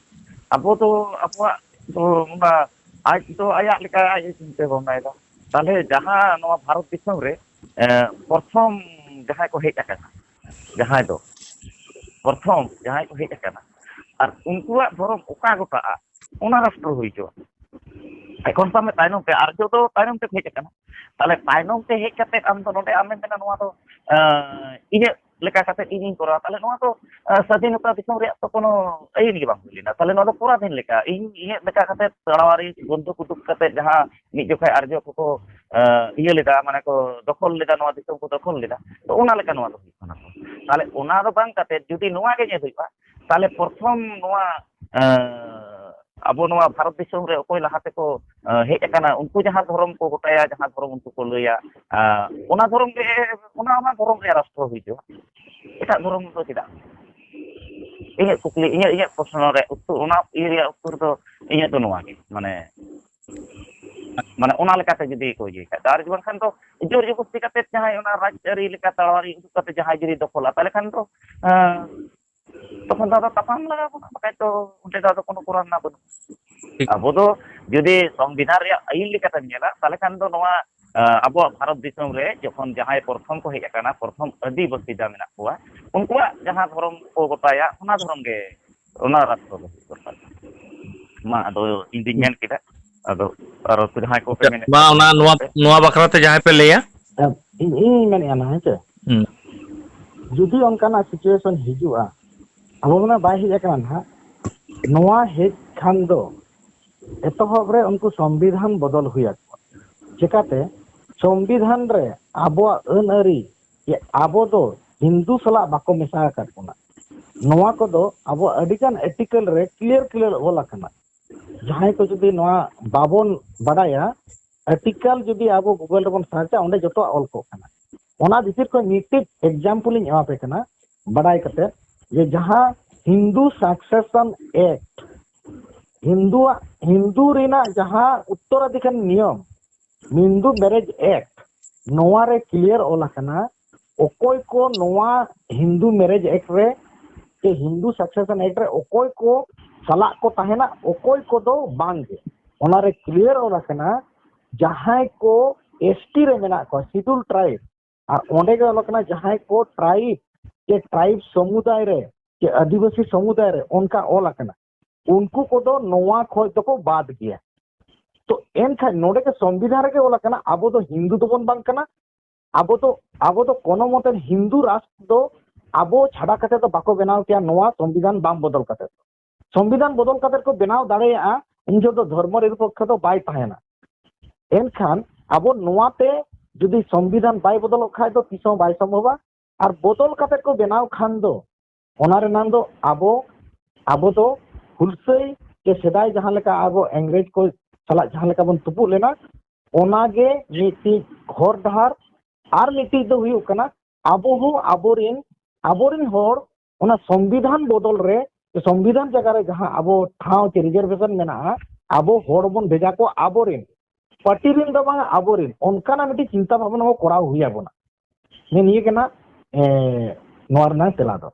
ᱟᱵᱚ ᱫᱚ ᱟᱵᱚᱣᱟᱜ ᱫᱚ ᱚᱱᱟ ᱟᱡ ᱫᱚ ᱟᱭᱟᱜ ᱞᱮᱠᱟ ᱟᱡ ᱮ ᱪᱤᱱᱛᱟᱹ ᱵᱷᱟᱵᱽᱱᱟᱭᱮᱫᱟ᱾ ᱛᱟᱦᱞᱮ ᱡᱟᱦᱟᱸ ᱱᱚᱣᱟ ᱵᱷᱟᱨᱚᱛ ᱫᱤᱥᱚᱢ ᱨᱮ, ᱮ, ᱯᱨᱚᱛᱷᱚᱢ ᱡᱟᱦᱟᱸᱭ ᱠᱚ ᱦᱮᱡ ᱟᱠᱟᱱᱟ, ᱡᱟᱦᱟᱸᱭ ᱫᱚ ᱯᱨᱚᱛᱷᱚᱢ ᱡᱟᱦᱟᱸᱭ ᱠᱚ ᱦᱮᱡ ᱟᱠᱟᱱᱟ, ᱟᱨ ᱩᱱᱠᱩᱣᱟᱜ ᱫᱷᱚᱨᱚᱢ ᱚᱠᱟ ᱜᱚᱴᱟᱜᱼᱟ, ᱚᱱᱟ ᱨᱟᱥᱴᱨᱚ ᱦᱩᱭ ᱦᱚᱪᱚᱣᱟᱜ᱾ ᱮᱠᱷᱚᱱ ᱥᱟᱵ ᱢᱮ, ᱛᱟᱭᱱᱚᱢ ᱛᱮ, ᱟᱨᱡᱚ ᱫᱚ ᱛᱟᱭᱱᱚᱢ ᱛᱮ ᱦᱮᱡ ᱟᱠᱟᱱᱟ᱾ ᱛᱟᱦᱞᱮ ᱛᱟᱭᱱᱚᱢ ᱛᱮ ᱦᱮᱡ ᱠᱟᱛᱮ ᱟᱢ ᱫᱚ ᱱᱚᱰᱮ ᱟᱢᱮᱢ ᱢᱮᱱᱟ, "ᱱᱚᱣᱟ ᱫᱚ, ᱟᱸ, ᱤᱧᱟᱹᱜ ᱞᱮᱠᱟ ᱠᱟᱛᱮ ᱤᱧᱤᱧ ᱠᱚᱨᱟᱣᱟ", ᱛᱟᱦᱞᱮ ᱱᱚᱣᱟ ᱫᱚ, ᱟᱸ, ᱥᱟᱫᱷᱤᱱᱚᱛᱟ ᱫᱤᱥᱚᱢ ᱨᱮᱭᱟᱜ ᱛᱚ ᱠᱳᱱᱳ ᱟᱹᱭᱤᱱ ᱜᱮ ᱵᱟᱝ ᱦᱩᱭ ᱞᱮᱱᱟ᱾ ᱛᱟᱦᱞᱮ ᱱᱚᱣᱟ ᱫᱚ ᱯᱚᱨᱟᱫᱷᱤᱱ ᱞᱮᱠᱟ, ᱤᱧ ᱤᱧᱟᱹᱜ ᱞᱮᱠᱟ ᱠᱟᱛᱮ ᱛᱟᱲᱣᱟᱨᱤ ᱵᱚᱱᱫᱷᱩᱠ ᱩᱫᱩᱜ ᱠᱟᱛᱮ ᱡᱟᱦᱟᱸ ᱢᱤᱫ ᱡᱚᱠᱷᱟᱡ ᱟᱨᱡᱚ ᱠᱚᱠᱚ, ᱟᱸ, ᱤᱭᱟᱹ ᱞᱮᱫᱟ, ᱢᱟᱱᱮ ᱠᱚ ᱫᱚᱠᱷᱚᱞ ᱞᱮᱫᱟ, ᱱᱚᱣᱟ ᱫᱤᱥᱚᱢ ᱠᱚ ᱫᱚᱠᱷᱚᱞ ᱞᱮᱫᱟ, ᱛᱚ ᱚᱱᱟ ᱞᱮᱠᱟ ᱱᱚᱣᱟ ᱫᱚ ᱦᱩᱭᱩᱜ ᱠᱟᱱᱟ᱾ ᱛᱟᱦᱞᱮ ᱚᱱᱟ ᱫᱚ ᱵᱟᱝ ᱠᱟᱛᱮ ᱡᱩᱫᱤ ᱱᱚᱣᱟ ᱜᱮ ᱧᱮᱞ ᱦᱩᱭᱩᱜᱼᱟ, ᱛᱟᱦᱞᱮ ᱯᱨᱚᱛᱷᱚᱢ ᱱᱚᱣᱟ, ᱟᱸ, ᱟᱵᱚ ᱱᱚᱣᱟ ᱵᱷᱟᱨᱚᱛ ᱫᱤᱥᱚᱢ ᱨᱮ ᱚᱠᱚᱭ ᱞᱟᱦᱟ ᱛᱮᱠᱚ, ᱟᱸ, ᱦᱮᱡ ᱟᱠᱟᱱᱟ, ᱩᱱᱠᱩ ᱡᱟᱦᱟᱸ ᱫᱷᱚᱨᱚᱢ ᱠᱚ ᱜᱚᱴᱟᱭᱟ, ᱡᱟᱦᱟᱸ ᱫᱷᱚᱨᱚᱢ ᱩᱱᱠᱩ ᱠᱚ ᱞᱟᱹᱭᱟ, ᱟᱸ, ᱚᱱᱟ ᱫᱷᱚᱨᱚᱢ ᱜᱮ, ᱚᱱᱟ, ᱚᱱᱟ ᱫᱷᱚᱨᱚᱢ ᱨᱮᱭᱟᱜ ᱨᱟᱥᱴᱨᱚ ᱦᱩᱭᱩᱜᱼᱟ᱾ ᱮᱴᱟᱜ ᱫᱷᱚᱨᱚᱢ ᱫᱚ ᱪᱮᱫᱟᱜ? ᱤᱧᱟᱹᱜ ᱠᱩᱠᱞᱤ, ᱤᱧᱟᱹᱜ, ᱤᱧᱟᱹᱜ ᱯᱨᱚᱥᱱᱚ ᱨᱮ ᱩᱛᱛᱚᱨ, ᱚᱱᱟ ᱤᱭᱟᱹ ᱨᱮᱭᱟᱜ ᱩᱛᱛᱚᱨ ᱫᱚ ᱤᱧᱟᱹᱜ ᱫᱚ ᱱᱚᱣᱟ ᱜᱮ, ᱢᱟᱱᱮ, ᱢᱟᱱᱮ ᱚᱱᱟ ᱞᱮᱠᱟᱛᱮ ᱡᱩᱫᱤ ᱠᱚ ᱤᱭᱟᱹᱭ ᱠᱷᱟᱡ ᱫᱚ, ᱟᱨ ᱵᱟᱝᱠᱷᱟᱱ ᱫᱚ ᱡᱳᱨ ᱡᱚᱵᱚᱥᱛᱤ ᱠᱟᱛᱮ ᱡᱟᱦᱟᱸᱭ ᱚᱱᱟ ᱨᱟᱡᱽ ᱟᱹᱨᱤ ᱞᱮᱠᱟ ᱛᱟᱲᱣᱟᱨᱤ ᱩᱫᱩᱜ ᱠᱟᱛᱮ ᱡᱟᱦᱟᱸᱭ ᱡᱩᱫᱤ ᱫᱚᱠᱷᱚᱞᱟ, ᱛᱟᱦᱞᱮ ᱠᱷᱟᱱ ᱫᱚ, ᱟᱸ, ᱛᱚᱠᱷᱚᱱ ᱫᱚ ᱟᱫᱚ ᱛᱟᱯᱟᱢ ᱞᱟᱜᱟᱣ ᱵᱚᱱᱟ, ᱵᱟᱠᱷᱟᱡ ᱫᱚ ᱚᱸᱰᱮ ᱫᱚ ᱟᱫᱚ ᱠᱳᱱᱳ ᱠᱚᱨᱟᱣ ᱨᱮᱱᱟᱜ ᱵᱟᱹᱱᱩᱜᱼᱟ᱾ ᱴᱷᱤᱠ᱾ ᱟᱵᱚ ᱫᱚ ᱡᱩᱫᱤ ᱥᱚᱝᱵᱤᱫᱷᱟᱱ ᱨᱮᱭᱟᱜ ᱟᱹᱭᱤᱱ ᱞᱮᱠᱟᱛᱮᱢ ᱧᱮᱞᱟ, ᱛᱟᱦᱞᱮ ᱠᱷᱟᱱ ᱫᱚ ᱱᱚᱣᱟ, ᱟᱸ, ᱟᱵᱚᱣᱟᱜ ᱵᱷᱟᱨᱚᱛ ᱫᱤᱥᱚᱢ ᱨᱮ ᱡᱚᱠᱷᱚᱱ ᱡᱟᱦᱟᱸᱭ ᱯᱨᱚᱛᱷᱚᱢ ᱠᱚ ᱦᱮᱡ ᱟᱠᱟᱱᱟ, ᱯᱨᱚᱛᱷᱚᱢ ᱟᱹᱫᱤᱵᱟᱹᱥᱤ ᱡᱟ ᱢᱮᱱᱟᱜ ᱠᱚᱣᱟ, ᱩᱱᱠᱩᱣᱟᱜ ᱡᱟᱦᱟᱸ ᱫᱷᱚᱨᱚᱢ ᱠᱚ ᱜᱚᱴᱟᱭᱟ, ᱚᱱᱟ ᱫᱷᱚᱨᱚᱢ ᱜᱮ, ᱚᱱᱟ ᱨᱟᱥᱴᱨᱚ ᱫᱚ ᱦᱩᱭᱩᱜ ᱫᱚᱨᱠᱟᱨ᱾ ᱢᱟ ᱟᱫᱚ ᱤᱧ ᱫᱩᱧ ᱢᱮᱱ ᱠᱮᱫᱟ, ᱟᱫᱚ ᱟᱨᱚ ᱡᱟᱦᱟᱸᱭ ᱠᱚᱯᱮ ᱟᱪᱪᱷᱟ, ᱢᱮᱱᱮᱫ ᱢᱟ ᱠᱟᱱ ᱚᱱᱟ, ᱱᱚᱣᱟ, ᱯᱮ᱾ ᱱᱚᱣᱟ ᱵᱟᱠᱷᱨᱟ ᱛᱮ ᱡᱟᱦᱟᱸᱭ ᱯᱮ ᱞᱟᱹᱭᱟ᱾ ᱦᱮᱸ, ᱤᱧ, ᱤᱧ ᱢᱮᱱᱮᱫᱼᱟ ᱱᱟ, ᱦᱮᱸ ᱪᱮ? ᱦᱩᱸ᱾ ᱡᱩᱫᱤ ᱚᱱᱠᱟᱱᱟᱜ situation ᱦᱤᱡᱩᱜᱼᱟ, ᱟᱵᱚ ᱢᱟ ᱵᱟᱭ ᱦᱮᱡ ᱟᱠᱟᱱᱟ ᱱᱟᱦᱟᱜ, ᱱᱚᱣᱟ ᱦᱮᱡ ᱠᱷᱟᱱ ᱫᱚ ᱮᱛᱚᱦᱚᱵ ᱨᱮ ᱩᱱᱠᱩ ᱥᱚᱝᱵᱤᱫᱷᱟᱱ ᱵᱚᱫᱚᱞ ᱦᱩᱭ ᱟᱠᱚᱣᱟ᱾ ᱪᱮᱠᱟᱛᱮ? ᱥᱚᱝᱵᱤᱫᱷᱟᱱ ᱨᱮ ᱟᱵᱚᱣᱟᱜ ᱟᱹᱱ ᱟᱹᱨᱤ, ᱡᱮ ᱟᱵᱚ ᱫᱚ ᱦᱤᱱᱫᱩ ᱥᱟᱞᱟᱜ ᱵᱟᱠᱚ ᱢᱮᱥᱟ ᱟᱠᱟᱫ ᱵᱚᱱᱟ, ᱱᱚᱣᱟ ᱠᱚᱫᱚ ᱟᱵᱚᱣᱟᱜ ᱟᱹᱰᱤᱜᱟᱱ article ᱨᱮ clear clear ᱚᱞ ᱟᱠᱟᱱᱟ᱾ ᱡᱟᱦᱟᱸᱭ ᱠᱚ ᱡᱩᱫᱤ ᱱᱚᱣᱟ ᱵᱟᱵᱚᱱ ᱵᱟᱰᱟᱭᱟ, article ᱡᱩᱫᱤ ᱟᱵᱚ Google ᱨᱮᱵᱚᱱ ᱥᱟᱨᱪᱟ, ᱚᱸᱰᱮ ᱡᱚᱛᱚᱣᱟᱜ ᱚᱞ ᱠᱚᱜ ᱠᱟᱱᱟ᱾ ᱚᱱᱟ ᱵᱷᱤᱛᱤᱨ ᱠᱷᱚᱱ ᱢᱤᱫᱴᱤᱡ example ᱤᱧ ᱮᱢᱟ ᱯᱮ ᱠᱟᱱᱟ, ᱵᱟᱰᱟᱭ ᱠᱟᱛᱮ, ᱡᱮ ᱡᱟᱦᱟᱸ ᱦᱤᱱᱫᱩ Succession Act, ᱦᱤᱱᱫᱩᱣᱟᱜ, ᱦᱤᱱᱫᱩ ᱨᱮᱱᱟᱜ ᱡᱟᱦᱟᱸ ᱩᱛᱛᱚᱨᱟᱫᱷᱤᱠᱟᱨ ᱱᱤᱭᱚᱢ, ᱦᱤᱱᱫᱩ Marriage Act, ᱱᱚᱣᱟ ᱨᱮ clear ᱚᱞ ᱟᱠᱟᱱᱟ, ᱚᱠᱚᱭ ᱠᱚ ᱱᱚᱣᱟ ᱦᱤᱱᱫᱩ Marriage Act ᱨᱮ ᱥᱮ ᱦᱤᱱᱫᱩ Succession Act ᱨᱮ ᱚᱠᱚᱭ ᱠᱚ ᱥᱟᱞᱟᱜ ᱠᱚ ᱛᱟᱦᱮᱱᱟ, ᱚᱠᱚᱭ ᱠᱚᱫᱚ ᱵᱟᱝ ᱜᱮ᱾ ᱚᱱᱟ ᱨᱮ clear ᱚᱞ ᱟᱠᱟᱱᱟ, ᱡᱟᱦᱟᱸᱭ ᱠᱚ S T ᱨᱮ ᱢᱮᱱᱟᱜ ᱠᱚᱣᱟ, Scheduled Tribe, ᱟᱨ ᱚᱸᱰᱮ ᱜᱮ ᱚᱞ ᱟᱠᱟᱱᱟ, ᱡᱟᱦᱟᱸᱭ ᱠᱚ tribe ᱥᱮ tribe ᱥᱚᱢᱩᱫᱟᱭ ᱨᱮ ᱪᱮ ᱟᱹᱫᱤᱵᱟᱹᱥᱤ ᱥᱚᱢᱩᱫᱟᱭ ᱨᱮ ᱚᱱᱠᱟ ᱚᱞ ᱟᱠᱟᱱᱟ, ᱩᱱᱠᱩ ᱠᱚᱫᱚ ᱱᱚᱣᱟ ᱠᱷᱚᱡ ᱫᱚᱠᱚ ᱵᱟᱫ ᱜᱮᱭᱟ᱾ ᱛᱚ ᱮᱱᱠᱷᱟᱱ ᱱᱚᱰᱮ ᱜᱮ ᱥᱚᱝᱵᱤᱫᱷᱟᱱ ᱨᱮᱜᱮ ᱚᱞ ᱟᱠᱟᱱᱟ, ᱟᱵᱚ ᱫᱚ ᱦᱤᱱᱫᱩ ᱫᱚᱵᱚᱱ ᱵᱟᱝ ᱠᱟᱱᱟ, ᱟᱵᱚ ᱫᱚ, ᱟᱵᱚ ᱫᱚ ᱠᱳᱱᱳ ᱢᱚᱛᱮ ᱦᱤᱱᱫᱩ ᱨᱟᱥᱴᱨ ᱫᱚ ᱟᱵᱚ ᱪᱷᱟᱰᱟ ᱠᱟᱛᱮ ᱫᱚ ᱵᱟᱠᱚ ᱵᱮᱱᱟᱣ ᱠᱮᱭᱟ ᱱᱚᱣᱟ ᱥᱚᱝᱵᱤᱫᱷᱟᱱ ᱵᱟᱝ ᱵᱚᱫᱚᱞ ᱠᱟᱛᱮ᱾ ᱥᱚᱝᱵᱤᱫᱷᱟᱱ ᱵᱚᱫᱚᱞ ᱠᱟᱛᱮ ᱠᱚ ᱵᱮᱱᱟᱣ ᱫᱟᱲᱮᱭᱟᱜᱼᱟ, ᱩᱱ ᱡᱚᱦᱚᱜ ᱫᱚ ᱫᱷᱚᱨᱢᱚ ᱱᱤᱨᱚᱯᱮᱠᱠᱷᱚ ᱫᱚ ᱵᱟᱭ ᱛᱟᱦᱮᱱᱟ᱾ ᱮᱱᱠᱷᱟᱱ ᱟᱵᱚ ᱱᱚᱣᱟᱛᱮ ᱡᱩᱫᱤ ᱥᱚᱝᱵᱤᱫᱷᱟᱱ ᱵᱟᱭ ᱵᱚᱫᱚᱞᱚᱜ ᱠᱷᱟᱡ ᱫᱚ ᱛᱤᱥ ᱦᱚᱸ ᱵᱟᱭ ᱥᱚᱢᱵᱷᱚᱵᱟ᱾ ᱟᱨ ᱵᱚᱫᱚᱞ ᱠᱟᱛᱮ ᱠᱚ ᱵᱮᱱᱟᱣ ᱠᱷᱟᱱ ᱫᱚ ᱚᱱᱟ ᱨᱮᱱᱟᱜ ᱫᱚ ᱟᱵᱚ, ᱟᱵᱚ ᱫᱚ ᱦᱩᱞᱥᱟᱹᱭ ᱥᱮ ᱥᱮᱫᱟᱭ ᱡᱟᱦᱟᱸ ᱞᱮᱠᱟ ᱟᱵᱚ ᱤᱝᱨᱮᱡᱽ ᱠᱚ ᱥᱟᱞᱟᱜ ᱡᱟᱦᱟᱸ ᱞᱮᱠᱟ ᱵᱚᱱ ᱛᱩᱯᱩᱜ ᱞᱮᱱᱟ, ᱚᱱᱟᱜᱮ ᱢᱤᱫᱴᱤᱡ ᱦᱚᱨ ᱰᱟᱦᱟᱨ᱾ ᱟᱨ ᱢᱤᱫᱴᱤᱡ ᱫᱚ ᱦᱩᱭᱩᱜ ᱠᱟᱱᱟ, ᱟᱵᱚ ᱦᱚᱸ ᱟᱵᱚᱨᱮᱱ, ᱟᱵᱚᱨᱮᱱ ᱦᱚᱲ ᱚᱱᱟ ᱥᱚᱝᱵᱤᱫᱷᱟᱱ ᱵᱚᱫᱚᱞ ᱨᱮ, ᱥᱚᱝᱵᱤᱫᱷᱟᱱ ᱡᱟᱭᱜᱟ ᱨᱮ ᱡᱟᱦᱟᱸ ᱟᱵᱚ ᱴᱷᱟᱶ ᱪᱮ ᱨᱤᱡᱟᱨᱵᱷᱮᱥᱚᱱ ᱢᱮᱱᱟᱜᱼᱟ, ᱟᱵᱚ ᱦᱚᱲ ᱵᱚᱱ ᱵᱷᱮᱡᱟ ᱠᱚᱣᱟ ᱟᱵᱚᱨᱮᱱ, ᱯᱟᱨᱴᱤ ᱨᱮᱱ ᱫᱚ ᱵᱟᱝ, ᱟᱵᱚᱨᱮᱱ᱾ ᱚᱱᱠᱟᱱᱟᱜ ᱢᱤᱫᱴᱤᱡ ᱪᱤᱱᱛᱟ ᱵᱷᱟᱵᱽᱱᱟ ᱦᱚᱸ ᱠᱚᱨᱟᱣ ᱦᱩᱭ ᱟᱵᱚᱱᱟ᱾ ᱱᱤᱭᱟᱹ, ᱱᱤᱭᱟᱹ ᱠᱟᱱᱟ, ᱮ, ᱱᱚᱣᱟ ᱨᱮᱱᱟᱜ ᱛᱮᱞᱟ ᱫᱚ᱾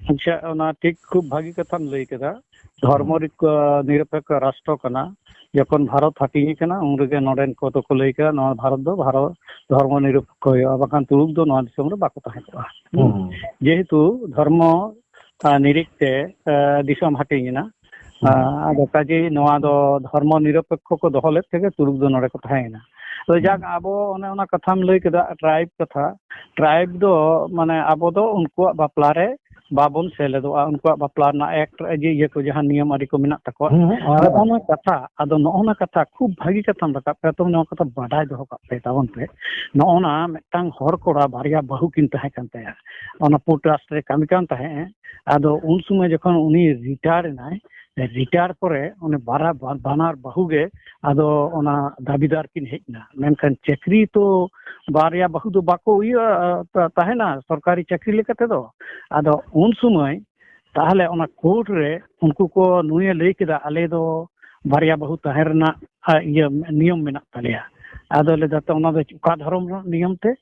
ᱟᱪᱪᱷᱟ, ᱚᱱᱟ ᱴᱷᱤᱠ, ᱠᱷᱩᱵ ᱵᱷᱟᱹᱜᱤ ᱠᱟᱛᱷᱟᱢ ᱞᱟᱹᱭ ᱠᱮᱫᱟ᱾ ᱫᱷᱚᱨᱢᱚ ᱦᱩᱸ᱾ ᱨᱤᱠ-, ᱱᱤᱨᱚᱯᱮᱠᱠᱷᱚ ᱨᱟᱥᱴᱨᱚ ᱠᱟᱱᱟ᱾ ᱡᱚᱠᱷᱚᱱ ᱵᱷᱟᱨᱚᱛ ᱦᱟᱹᱴᱤᱧ ᱟᱠᱟᱱᱟ, ᱩᱱ ᱨᱮᱜᱮ ᱱᱚᱰᱮᱱ ᱠᱚᱫᱚ ᱠᱚ ᱞᱟᱹᱭ ᱠᱮᱫᱟ, ᱱᱚᱣᱟ ᱵᱷᱟᱨᱚᱛ ᱫᱚ ᱵᱷᱟᱨᱚᱛ ᱫᱷᱚᱨᱢᱚ ᱱᱤᱨᱚᱯᱮᱠᱠᱷᱚ ᱦᱩᱭᱩᱜᱼᱟ, ᱵᱟᱠᱷᱟᱱ ᱛᱩᱲᱩᱠ ᱫᱚ ᱱᱚᱣᱟ ᱫᱤᱥᱚᱢ ᱨᱮ ᱵᱟᱠᱚ ᱛᱟᱦᱮᱸ ᱠᱚᱜᱼᱟ᱾ ᱦᱩᱸ᱾ ᱡᱮᱦᱮᱛᱩ ᱫᱷᱚᱨᱢᱚ, ᱟ, ᱱᱤᱨᱤᱠ ᱛᱮ, ᱟ, ᱫᱤᱥᱚᱢ ᱦᱟᱹᱴᱤᱧ ᱮᱱᱟ, ᱦᱩᱸ᱾ ᱟ, ᱟᱫᱚ ᱠᱟᱡᱮ ᱱᱚᱣᱟ ᱫᱚ ᱫᱷᱚᱨᱢᱚ ᱱᱤᱨᱚᱯᱮᱠᱠᱷᱚ ᱠᱚ ᱫᱚᱦᱚ ᱞᱮᱫ ᱛᱮᱜᱮ ᱛᱩᱲᱩᱠ ᱫᱚ ᱱᱚᱰᱮ ᱠᱚ ᱛᱟᱦᱮᱸᱭᱮᱱᱟ᱾ ᱛᱚ ᱡᱟᱠ, ᱦᱩᱸ᱾ ᱟᱵᱚ ᱚᱱᱮ ᱚᱱᱟ ᱠᱟᱛᱷᱟᱢ ᱞᱟᱹᱭ ᱠᱮᱫᱟ, ᱴᱨᱟᱭᱤᱵᱽ ᱠᱟᱛᱷᱟ, ᱴᱨᱟᱭᱤᱵᱽ ᱫᱚ ᱢᱟᱱᱮ ᱟᱵᱚ ᱫᱚ ᱩᱱᱠᱩᱣᱟᱜ ᱵᱟᱯᱞᱟ ᱨᱮ ᱵᱟᱵᱚᱱ ᱥᱮᱞᱮᱫᱚᱜᱼᱟ, ᱩᱱᱠᱩᱣᱟᱜ ᱵᱟᱯᱞᱟ ᱨᱮᱱᱟᱜ ᱮᱠᱴ, ᱤᱭᱟᱹ, ᱤᱭᱟᱹ ᱠᱚ ᱡᱟᱦᱟᱸ ᱱᱤᱭᱚᱢ ᱟᱹᱨᱤ ᱠᱚ ᱢᱮᱱᱟᱜ ᱛᱟᱠᱚᱣᱟ᱾ ᱦᱩᱸ, ᱦᱩᱸ, ᱚᱱᱟ ᱱᱚᱜᱼᱚ ᱫᱚ᱾ ᱱᱚᱣᱟ ᱠᱟᱛᱷᱟ, ᱟᱫᱚ ᱱᱚᱜᱼᱚ ᱱᱚᱣᱟ ᱠᱟᱛᱷᱟ ᱠᱷᱩᱵ ᱵᱷᱟᱹᱜᱤ ᱠᱟᱛᱷᱟᱢ ᱨᱟᱠᱟᱵ ᱠᱮᱫᱟ, ᱛᱚᱵᱮ ᱱᱚᱣᱟ ᱠᱟᱛᱷᱟ ᱵᱟᱰᱟᱭ ᱫᱚᱦᱚ ᱠᱟᱜ ᱯᱮ ᱛᱟᱵᱚᱱ ᱯᱮ᱾ ᱱᱚᱜᱼᱚ ᱱᱟ ᱢᱤᱫᱴᱟᱝ ᱦᱚᱲ ᱠᱚᱲᱟ ᱵᱟᱨᱭᱟ ᱵᱟᱹᱦᱩ ᱠᱤᱱ ᱛᱟᱦᱮᱸ ᱠᱟᱱ ᱛᱟᱭᱟ, ᱚᱱᱟ ᱯᱳᱨᱴ ᱴᱨᱟᱥᱴ ᱨᱮ ᱠᱟᱹᱢᱤ ᱠᱟᱱ ᱛᱟᱦᱮᱸᱫ᱾ ᱟᱫᱚ ᱩᱱ ᱥᱚᱢᱚᱭ ᱡᱚᱠᱷᱚᱱ ᱩᱱᱤ ᱨᱤᱴᱟᱭᱟᱨ ᱮᱱᱟᱭ, ᱨᱤᱴᱟᱭᱟᱨ ᱯᱚᱨᱮ ᱩᱱᱤ ᱵᱟᱨᱟ-, ᱵᱟ-, ᱵᱟᱱᱟᱨ ᱵᱟᱹᱦᱩ ᱜᱮ ᱟᱫᱚ ᱚᱱᱟ ᱫᱟᱹᱵᱤᱫᱟᱨ ᱠᱤᱱ ᱦᱮᱡ ᱮᱱᱟ᱾ ᱢᱮᱱᱠᱷᱟᱱ ᱪᱟᱹᱠᱨᱤ ᱛᱚ ᱵᱟᱨᱭᱟ ᱵᱟᱹᱦᱩ ᱫᱚ ᱵᱟᱠᱚ ᱤᱭᱟᱹ, ᱟ, ᱛᱟ-, ᱛᱟᱦᱮᱱᱟ ᱥᱚᱨᱠᱟᱨᱤ ᱪᱟᱹᱠᱨᱤ ᱞᱮᱠᱟ ᱛᱮᱫᱚ᱾ ᱟᱫᱚ ᱩᱱ ᱥᱚᱢᱚᱭ ᱛᱟᱦᱚᱞᱮ ᱚᱱᱟ ᱠᱳᱨᱴ ᱨᱮ ᱩᱱᱠᱩ ᱠᱚ, ᱱᱩᱭᱮ ᱞᱟᱹᱭ ᱠᱮᱫᱟ, "ᱟᱞᱮ ᱫᱚ ᱵᱟᱨᱭᱟ ᱵᱟᱹᱦᱩ ᱛᱟᱦᱮᱸ ᱨᱮᱱᱟᱜ, ᱟ, ᱤᱭᱟᱹ, ᱱᱤᱭᱚᱢ ᱢᱮᱱᱟᱜ ᱛᱟᱞᱮᱭᱟ᱾" ᱟᱫᱚ ᱞᱟᱹᱭ ᱫᱟ, "ᱛᱚ ᱚᱱᱟ ᱫᱚ ᱚᱠᱟ ᱫᱷᱚᱨᱚᱢ ᱨᱮᱱᱟᱜ ᱱᱤᱭᱚᱢ ᱛᱮ?"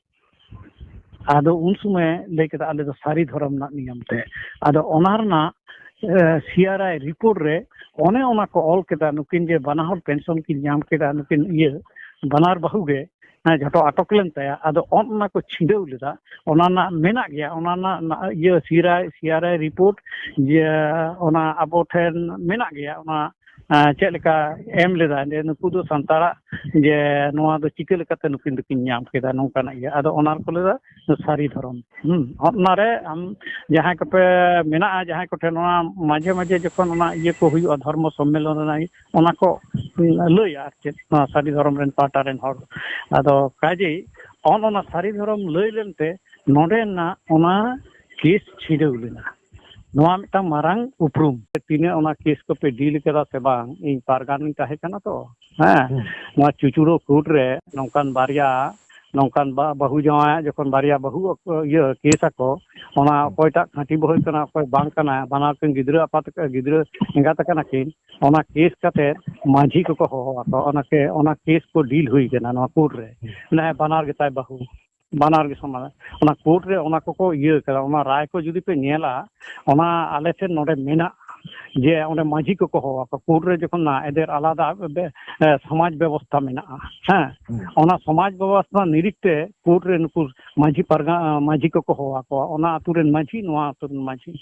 ᱟᱫᱚ ᱩᱱ ᱥᱚᱢᱚᱭ ᱞᱟᱹᱭ ᱠᱮᱫᱟ, "ᱟᱞᱮ ᱫᱚ ᱥᱟᱹᱨᱤ ᱫᱷᱚᱨᱚᱢ ᱨᱮᱱᱟᱜ ᱱᱤᱭᱚᱢ ᱛᱮ᱾" ᱟᱫᱚ ᱚᱱᱟ ᱨᱮᱱᱟᱜ, ᱮ, ᱥᱤ ᱟᱨ ᱟᱭ ᱨᱤᱯᱳᱨᱴ ᱨᱮ ᱚᱱᱮ ᱚᱱᱟ ᱠᱚ ᱚᱞ ᱠᱮᱫᱟ, ᱱᱩᱠᱤᱱ ᱡᱮ ᱵᱟᱱᱟ ᱦᱚᱲ ᱯᱮᱱᱥᱚᱱ ᱠᱤᱱ ᱧᱟᱢ ᱠᱮᱫᱟ, ᱱᱩᱠᱤᱱ ᱤᱭᱟᱹ ᱵᱟᱱᱟᱨ ᱵᱟᱹᱦᱩ ᱜᱮ, ᱦᱮᱸ, ᱡᱷᱚᱛᱚ ᱟᱴᱚᱠ ᱞᱮᱱ ᱛᱟᱭᱟ᱾ ᱟᱫᱚ ᱚᱱ ᱚᱱᱟ ᱠᱚ ᱪᱷᱤᱰᱟᱹᱣ ᱞᱮᱫᱟ, ᱚᱱᱟ ᱨᱮᱱᱟᱜ ᱢᱮᱱᱟᱜ ᱜᱮᱭᱟ, ᱚᱱᱟ ᱨᱮᱱᱟᱜ ᱱᱟ-, ᱤᱭᱟᱹ ᱥᱤᱟᱨᱟᱭ ᱥᱤᱟᱨᱟᱭ ᱨᱤᱯᱳᱨᱴ ᱡᱮ ᱚᱱᱟ ᱟᱵᱚ ᱴᱷᱮᱱ ᱢᱮᱱᱟᱜ ᱜᱮᱭᱟ᱾ ᱚᱱᱟ ᱮᱸ, ᱪᱮᱫ ᱞᱮᱠᱟ ᱮᱢ ᱞᱮᱫᱟ ᱡᱮ ᱱᱩᱠᱩ ᱫᱚ ᱥᱟᱱᱛᱟᱲᱟᱜ, ᱡᱮ ᱱᱚᱣᱟ ᱫᱚ ᱪᱤᱠᱟᱹ ᱞᱮᱠᱟᱛᱮ ᱱᱩᱠᱤᱱ ᱫᱚᱠᱤᱱ ᱧᱟᱢ ᱠᱮᱫᱟ, ᱱᱚᱝᱠᱟᱱᱟᱜ ᱜᱮ᱾ ᱟᱫᱚ ᱚᱱᱟ ᱨᱮᱠᱚ ᱞᱟᱹᱭᱫᱟ ᱥᱟᱹᱨᱤ ᱫᱷᱚᱨᱚᱢ᱾ ᱦᱩᱸ, ᱚᱱᱟ ᱨᱮ ᱟᱢ ᱡᱟᱦᱟᱸᱭ ᱠᱚᱯᱮ ᱢᱮᱱᱟᱜᱼᱟ, ᱡᱟᱦᱟᱸᱭ ᱠᱚᱴᱷᱮᱱ ᱱᱚᱣᱟ ᱢᱟᱡᱷᱮ ᱢᱟᱡᱷᱮ ᱡᱚᱠᱷᱚᱱ ᱚᱱᱟ ᱤᱭᱟᱹ ᱠᱚ ᱦᱩᱭᱩᱜᱼᱟ, ᱫᱷᱚᱨᱢᱚ ᱥᱚᱢᱢᱮᱞᱚᱱ ᱨᱮᱱᱟᱜ, ᱚᱱᱟ ᱠᱚ ᱞᱟᱹᱭᱟ ᱟᱨ ᱪᱮᱫ, ᱱᱚᱣᱟ ᱥᱟᱹᱨᱤ ᱫᱷᱚᱨᱚᱢ ᱨᱮᱱ ᱯᱟᱦᱴᱟ ᱨᱮᱱ ᱦᱚᱲ᱾ ᱟᱫᱚ ᱠᱟᱡᱮᱭ ᱚᱱ ᱚᱱᱟ ᱥᱟᱹᱨᱤ ᱫᱷᱚᱨᱚᱢ ᱞᱟᱹᱭ ᱞᱮᱱᱛᱮ ᱱᱚᱰᱮᱱᱟᱜ ᱚᱱᱟ ᱠᱮᱥ ᱪᱷᱤᱰᱟᱹᱣ ᱞᱮᱱᱟ᱾ ᱱᱚᱣᱟ ᱢᱤᱫᱴᱟᱝ ᱢᱟᱨᱟᱝ ᱩᱯᱨᱩᱢ᱾ ᱛᱤᱱᱟᱹᱜ ᱚᱱᱟ ᱠᱮᱥ ᱠᱚᱯᱮ ᱰᱤᱞ ᱠᱟᱫᱟ ᱥᱮ ᱵᱟᱝ? ᱤᱧ ᱯᱟᱨᱜᱟᱱ ᱤᱧ ᱛᱟᱦᱮᱸ ᱠᱟᱱᱟ ᱛᱚ᱾ ᱦᱮᱸ, ᱦᱩᱸ᱾ ᱱᱚᱣᱟ ᱪᱩᱪᱩᱲᱳ ᱠᱳᱨᱴ ᱨᱮ ᱱᱚᱝᱠᱟᱱ ᱵᱟᱨᱭᱟ, ᱱᱚᱝᱠᱟᱱ ᱵᱟ-, ᱵᱟᱹᱦᱩ ᱡᱟᱶᱟᱭᱟᱜ ᱡᱚᱠᱷᱚᱱ ᱵᱟᱨᱭᱟ ᱵᱟᱹᱦᱩ ᱟᱠᱚ, ᱤᱭᱟᱹ, ᱠᱮᱥ ᱟᱠᱚ, ᱚᱱᱟ ᱦᱩᱸ᱾ ᱚᱠᱚᱭᱴᱟᱜ ᱠᱷᱟᱹᱴᱤ ᱵᱟᱹᱦᱩ ᱠᱟᱱᱟ, ᱚᱠᱚᱭ ᱵᱟᱝ ᱠᱟᱱᱟ, ᱵᱟᱱᱟᱨ ᱠᱤᱱ ᱜᱤᱫᱽᱨᱟᱹ ᱟᱯᱟᱛ, ᱜᱤᱫᱽᱨᱟᱹ ᱮᱸᱜᱟᱛ ᱟᱠᱟᱱᱟ ᱠᱤᱱ, ᱚᱱᱟ ᱠᱮᱥ ᱠᱟᱛᱮ ᱢᱟᱹᱡᱷᱤ ᱠᱚᱠᱚ ᱦᱚᱦᱚ ᱟᱠᱚ, ᱚᱱᱟ ᱠᱮ-, ᱚᱱᱟ ᱠᱮᱥ ᱠᱚ ᱰᱤᱞ ᱦᱩᱭ ᱠᱟᱱᱟ ᱱᱚᱣᱟ ᱠᱳᱨᱴ ᱨᱮ᱾ ᱦᱩᱸ᱾ ᱢᱟᱱᱮ ᱵᱟᱱᱟᱨ ᱜᱮᱛᱟᱭ ᱵᱟᱹᱦᱩ᱾ ᱵᱟᱱᱟᱨ ᱜᱮ ᱥᱚᱢᱟᱱ᱾ ᱚᱱᱟ ᱠᱳᱨᱴ ᱨᱮ ᱚᱱᱟ ᱠᱚᱠᱚ ᱤᱭᱟᱹ ᱠᱟᱫᱟ, ᱚᱱᱟ ᱨᱟᱭ ᱠᱚ ᱡᱩᱫᱤ ᱯᱮ ᱧᱮᱞᱟ, ᱚᱱᱟ ᱟᱞᱮ ᱴᱷᱮᱱ ᱱᱚᱰᱮ ᱢᱮᱱᱟᱜᱼᱟ, ᱡᱮ ᱚᱸᱰᱮ ᱢᱟᱹᱡᱷᱤ ᱠᱚᱠᱚ ᱦᱚᱦᱚ ᱟᱠᱚ᱾ ᱠᱳᱨᱴ ᱨᱮ ᱡᱚᱠᱷᱚᱱ ᱱᱟ ᱮᱫᱮᱨ ᱟᱞᱟᱫᱟ ᱵᱮ-, ᱮ, ᱥᱚᱢᱟᱡᱽ ᱵᱮᱵᱚᱥᱛᱷᱟ ᱢᱮᱱᱟᱜᱼᱟ, ᱦᱮᱸ, ᱦᱩᱸ᱾ ᱚᱱᱟ ᱥᱚᱢᱟᱡᱽ ᱵᱮᱵᱚᱥᱛᱷᱟ ᱱᱤᱨᱤᱠ ᱛᱮ ᱠᱳᱨᱴ ᱨᱮ ᱱᱩᱠᱩ ᱢᱟᱹᱡᱷᱤ ᱯᱟᱨᱜᱟ-, ᱢᱟᱹᱡᱷᱤ ᱠᱚᱠᱚ ᱦᱚᱦᱚ ᱟᱠᱚᱣᱟ, ᱚᱱᱟ ᱟᱹᱛᱩ ᱨᱮᱱ ᱢᱟᱹᱡᱷᱤ, ᱱᱚᱣᱟ ᱟᱹᱛᱩ ᱨᱮᱱ ᱢᱟᱹᱡᱷᱤ᱾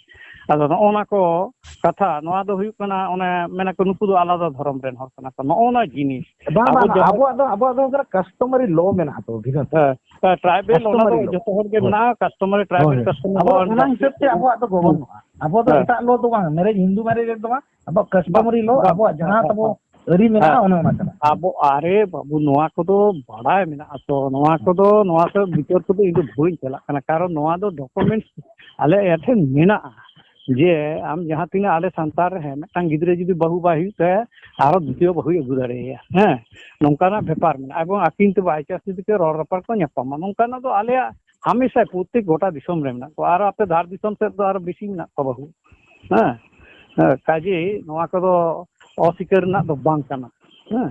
ᱟᱫᱚ ᱱᱚᱜᱼᱚ ᱱᱟ ᱠᱚ ᱠᱟᱛᱷᱟ, ᱱᱚᱣᱟ ᱫᱚ ᱦᱩᱭᱩᱜ ᱠᱟᱱᱟ, ᱚᱱᱮ ᱢᱮᱱᱟᱠᱚ ᱱᱩᱠᱩ ᱫᱚ ᱟᱞᱟᱫᱟ ᱫᱷᱚᱨᱚᱢ ᱨᱮᱱ ᱦᱚᱲ ᱠᱟᱱᱟ ᱠᱚ, ᱱᱚᱜᱼᱚ ᱱᱟ ᱡᱤᱱᱤᱥ᱾ ᱵᱟᱝ, ᱟᱵᱚ ᱵᱟᱝ, ᱡᱟᱦᱟᱸ ᱟᱵᱚᱣᱟᱜ ᱫᱚ, ᱟᱵᱚᱣᱟᱜ ᱫᱚ ᱦᱩᱭᱩᱜ ᱠᱟᱱᱟ customary law ᱢᱮᱱᱟᱜᱼᱟ ᱛᱚ, ᱵᱷᱤᱱᱟᱹ ᱛᱮ᱾ ᱦᱮᱸ, ᱦᱮᱸ, tribal, ᱚᱱᱟ ᱫᱚ customary law᱾ ᱡᱚᱛᱚ ᱦᱚᱲ ᱜᱮ ᱦᱳᱭ᱾ ᱢᱮᱱᱟᱜᱼᱟ, customary, tribal ᱦᱳᱭ᱾ customary ᱟᱵᱚ law ᱫᱚ ᱚᱱᱟ ᱚᱱᱠᱟ᱾ ᱦᱤᱥᱟᱹᱵ ᱛᱮ ᱟᱵᱚᱣᱟᱜ ᱫᱚ ᱦᱮᱸ᱾ ᱵᱟᱹᱱᱩᱜᱼᱟ᱾ ᱟᱵᱚ ᱫᱚ ᱦᱮᱸ᱾ ᱮᱴᱟᱜ law ᱫᱚ ᱵᱟᱝ, marriage ᱦᱤᱱᱫᱩ marriage ᱨᱮᱫᱚ ᱵᱟᱝ, ᱟᱵᱚᱣᱟᱜ ᱵᱟ-, customary law, ᱵᱟ-, ᱟᱵᱚᱣᱟᱜ ᱡᱟᱦᱟᱸ ᱦᱮᱸ᱾ ᱛᱟᱵᱚ ᱟᱹᱨᱤ ᱢᱮᱱᱟᱜᱼᱟ, ᱦᱮᱸ᱾ ᱚᱱᱮ ᱚᱱᱟ ᱠᱟᱱᱟ᱾ ᱟᱵᱚ, ᱟᱨᱮ ᱵᱟᱹᱵᱩ, ᱱᱚᱣᱟ ᱠᱚᱫᱚ ᱵᱟᱲᱟᱭ ᱢᱮᱱᱟᱜᱼᱟ ᱛᱚ, ᱱᱚᱣᱟ ᱦᱮᱸ᱾ ᱠᱚᱫᱚ, ᱱᱚᱣᱟ ᱠᱚ ᱵᱤᱪᱟᱹᱨ ᱠᱚᱫᱚ ᱤᱧ ᱫᱚ ᱵᱟᱹᱧ ᱪᱟᱞᱟᱜ ᱠᱟᱱᱟ, ᱠᱟᱨᱚᱱ ᱱᱚᱣᱟ ᱫᱚ documents ᱟᱞᱮ ᱴᱷᱮᱱ ᱢᱮᱱᱟᱜᱼᱟ᱾ ᱡᱮ ᱟᱢ ᱡᱟᱦᱟᱸ ᱛᱤᱱᱟᱹᱜ ᱟᱞᱮ ᱥᱟᱱᱛᱟᱲ ᱨᱮ, ᱦᱮᱸ, ᱢᱤᱫᱴᱟᱝ ᱜᱤᱫᱽᱨᱟᱹ ᱡᱩᱫᱤ ᱵᱟᱹᱦᱩ ᱵᱟᱭ ᱦᱩᱭᱩᱜ ᱛᱟᱭᱟ, ᱟᱨᱚ ᱫᱤᱛᱤᱭᱚ ᱵᱟᱹᱦᱩᱭ ᱟᱹᱜᱩ ᱫᱟᱲᱮᱭᱟᱭᱟ᱾ ᱦᱮᱸ, ᱱᱚᱝᱠᱟᱱᱟᱜ ᱵᱮᱯᱟᱨ ᱢᱮᱱᱟᱜᱼᱟ᱾ ᱮᱵᱚᱝ ᱟᱹᱠᱤᱱ ᱛᱮ by chance ᱡᱩᱫᱤ ᱠᱤᱱ ᱨᱚᱲ ᱨᱟᱯᱟᱲ ᱠᱚ ᱧᱟᱯᱟᱢᱟ, ᱱᱚᱝᱠᱟᱱᱟᱜ ᱫᱚ ᱟᱞᱮᱭᱟᱜ ᱦᱟᱢᱮᱥᱟ ᱯᱨᱚᱛᱛᱮᱠ ᱜᱚᱴᱟ ᱫᱤᱥᱚᱢ ᱨᱮ ᱢᱮᱱᱟᱜ ᱠᱚᱣᱟ᱾ ᱟᱨ ᱟᱯᱮ ᱫᱷᱟᱨ ᱫᱤᱥᱚᱢ ᱥᱮᱫ ᱫᱚ ᱟᱨᱚ ᱵᱮᱥᱤ ᱢᱮᱱᱟᱜ ᱠᱚᱣᱟ ᱵᱟᱹᱦᱩ᱾ ᱦᱮᱸ, ᱦᱮᱸ, ᱠᱟᱡᱮᱭ ᱱᱚᱣᱟ ᱠᱚᱫᱚ ᱚᱥᱤᱠᱟᱹᱨ ᱨᱮᱱᱟᱜ ᱫᱚ ᱵᱟᱝ ᱠᱟᱱᱟ᱾ ᱦᱮᱸ,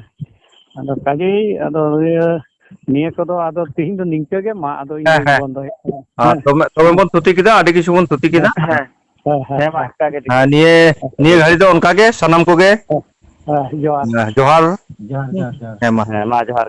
ᱟᱫᱚ ᱠᱟᱡᱮᱭ, ᱟᱫᱚ ᱤᱭᱟᱹ, ᱱᱤᱭᱟᱹ ᱠᱚᱫᱚ ᱟᱫᱚ ᱛᱤᱦᱤᱧ ᱫᱚ ᱱᱤᱝᱠᱟᱹ ᱜᱮ, ᱢᱟ, ᱟᱫᱚ ᱤᱧ ᱦᱮᱸ, ᱫᱚᱧ ᱦᱮᱸ᱾ ᱵᱚᱱᱫᱚᱭᱮᱫ ᱠᱟᱱᱟ᱾ ᱟᱨ ᱦᱮᱸ᱾ ᱛᱚᱵᱮ, ᱛᱚᱵᱮ ᱵᱚᱱ ᱛᱷᱩᱛᱤ ᱠᱮᱫᱟ, ᱟᱹᱰᱤ ᱠᱤᱪᱷᱩ ᱵᱚᱱ ᱛᱷᱩᱛᱤ ᱠᱮᱫᱟ᱾ ᱦᱮᱸ, ᱦᱮᱸ, ᱦᱮᱸ, ᱦᱮᱸ, ᱢᱟ, ᱦᱮᱸ᱾ ᱚᱱᱠᱟ ᱜᱮ ᱦᱮᱸ, ᱱᱤᱭᱟᱹ, ᱱᱤᱭᱟᱹ ᱜᱷᱟᱹᱲᱤ ᱫᱚ ᱚᱱᱠᱟ ᱜᱮ ᱥᱟᱱᱟᱢ ᱠᱚᱜᱮ᱾ ᱦᱮᱸ, ᱦᱮᱸ, ᱡᱚᱦᱟᱨ᱾ ᱦᱮᱸ, ᱡᱚᱦᱟᱨ᱾ ᱡᱚᱦᱟᱨ, ᱡᱚᱦᱟᱨ, ᱡᱚᱦᱟᱨ᱾ ᱦᱮᱸ, ᱢᱟ᱾ ᱦᱮᱸ, ᱢᱟ, ᱡᱚᱦᱟᱨ ᱜᱮ᱾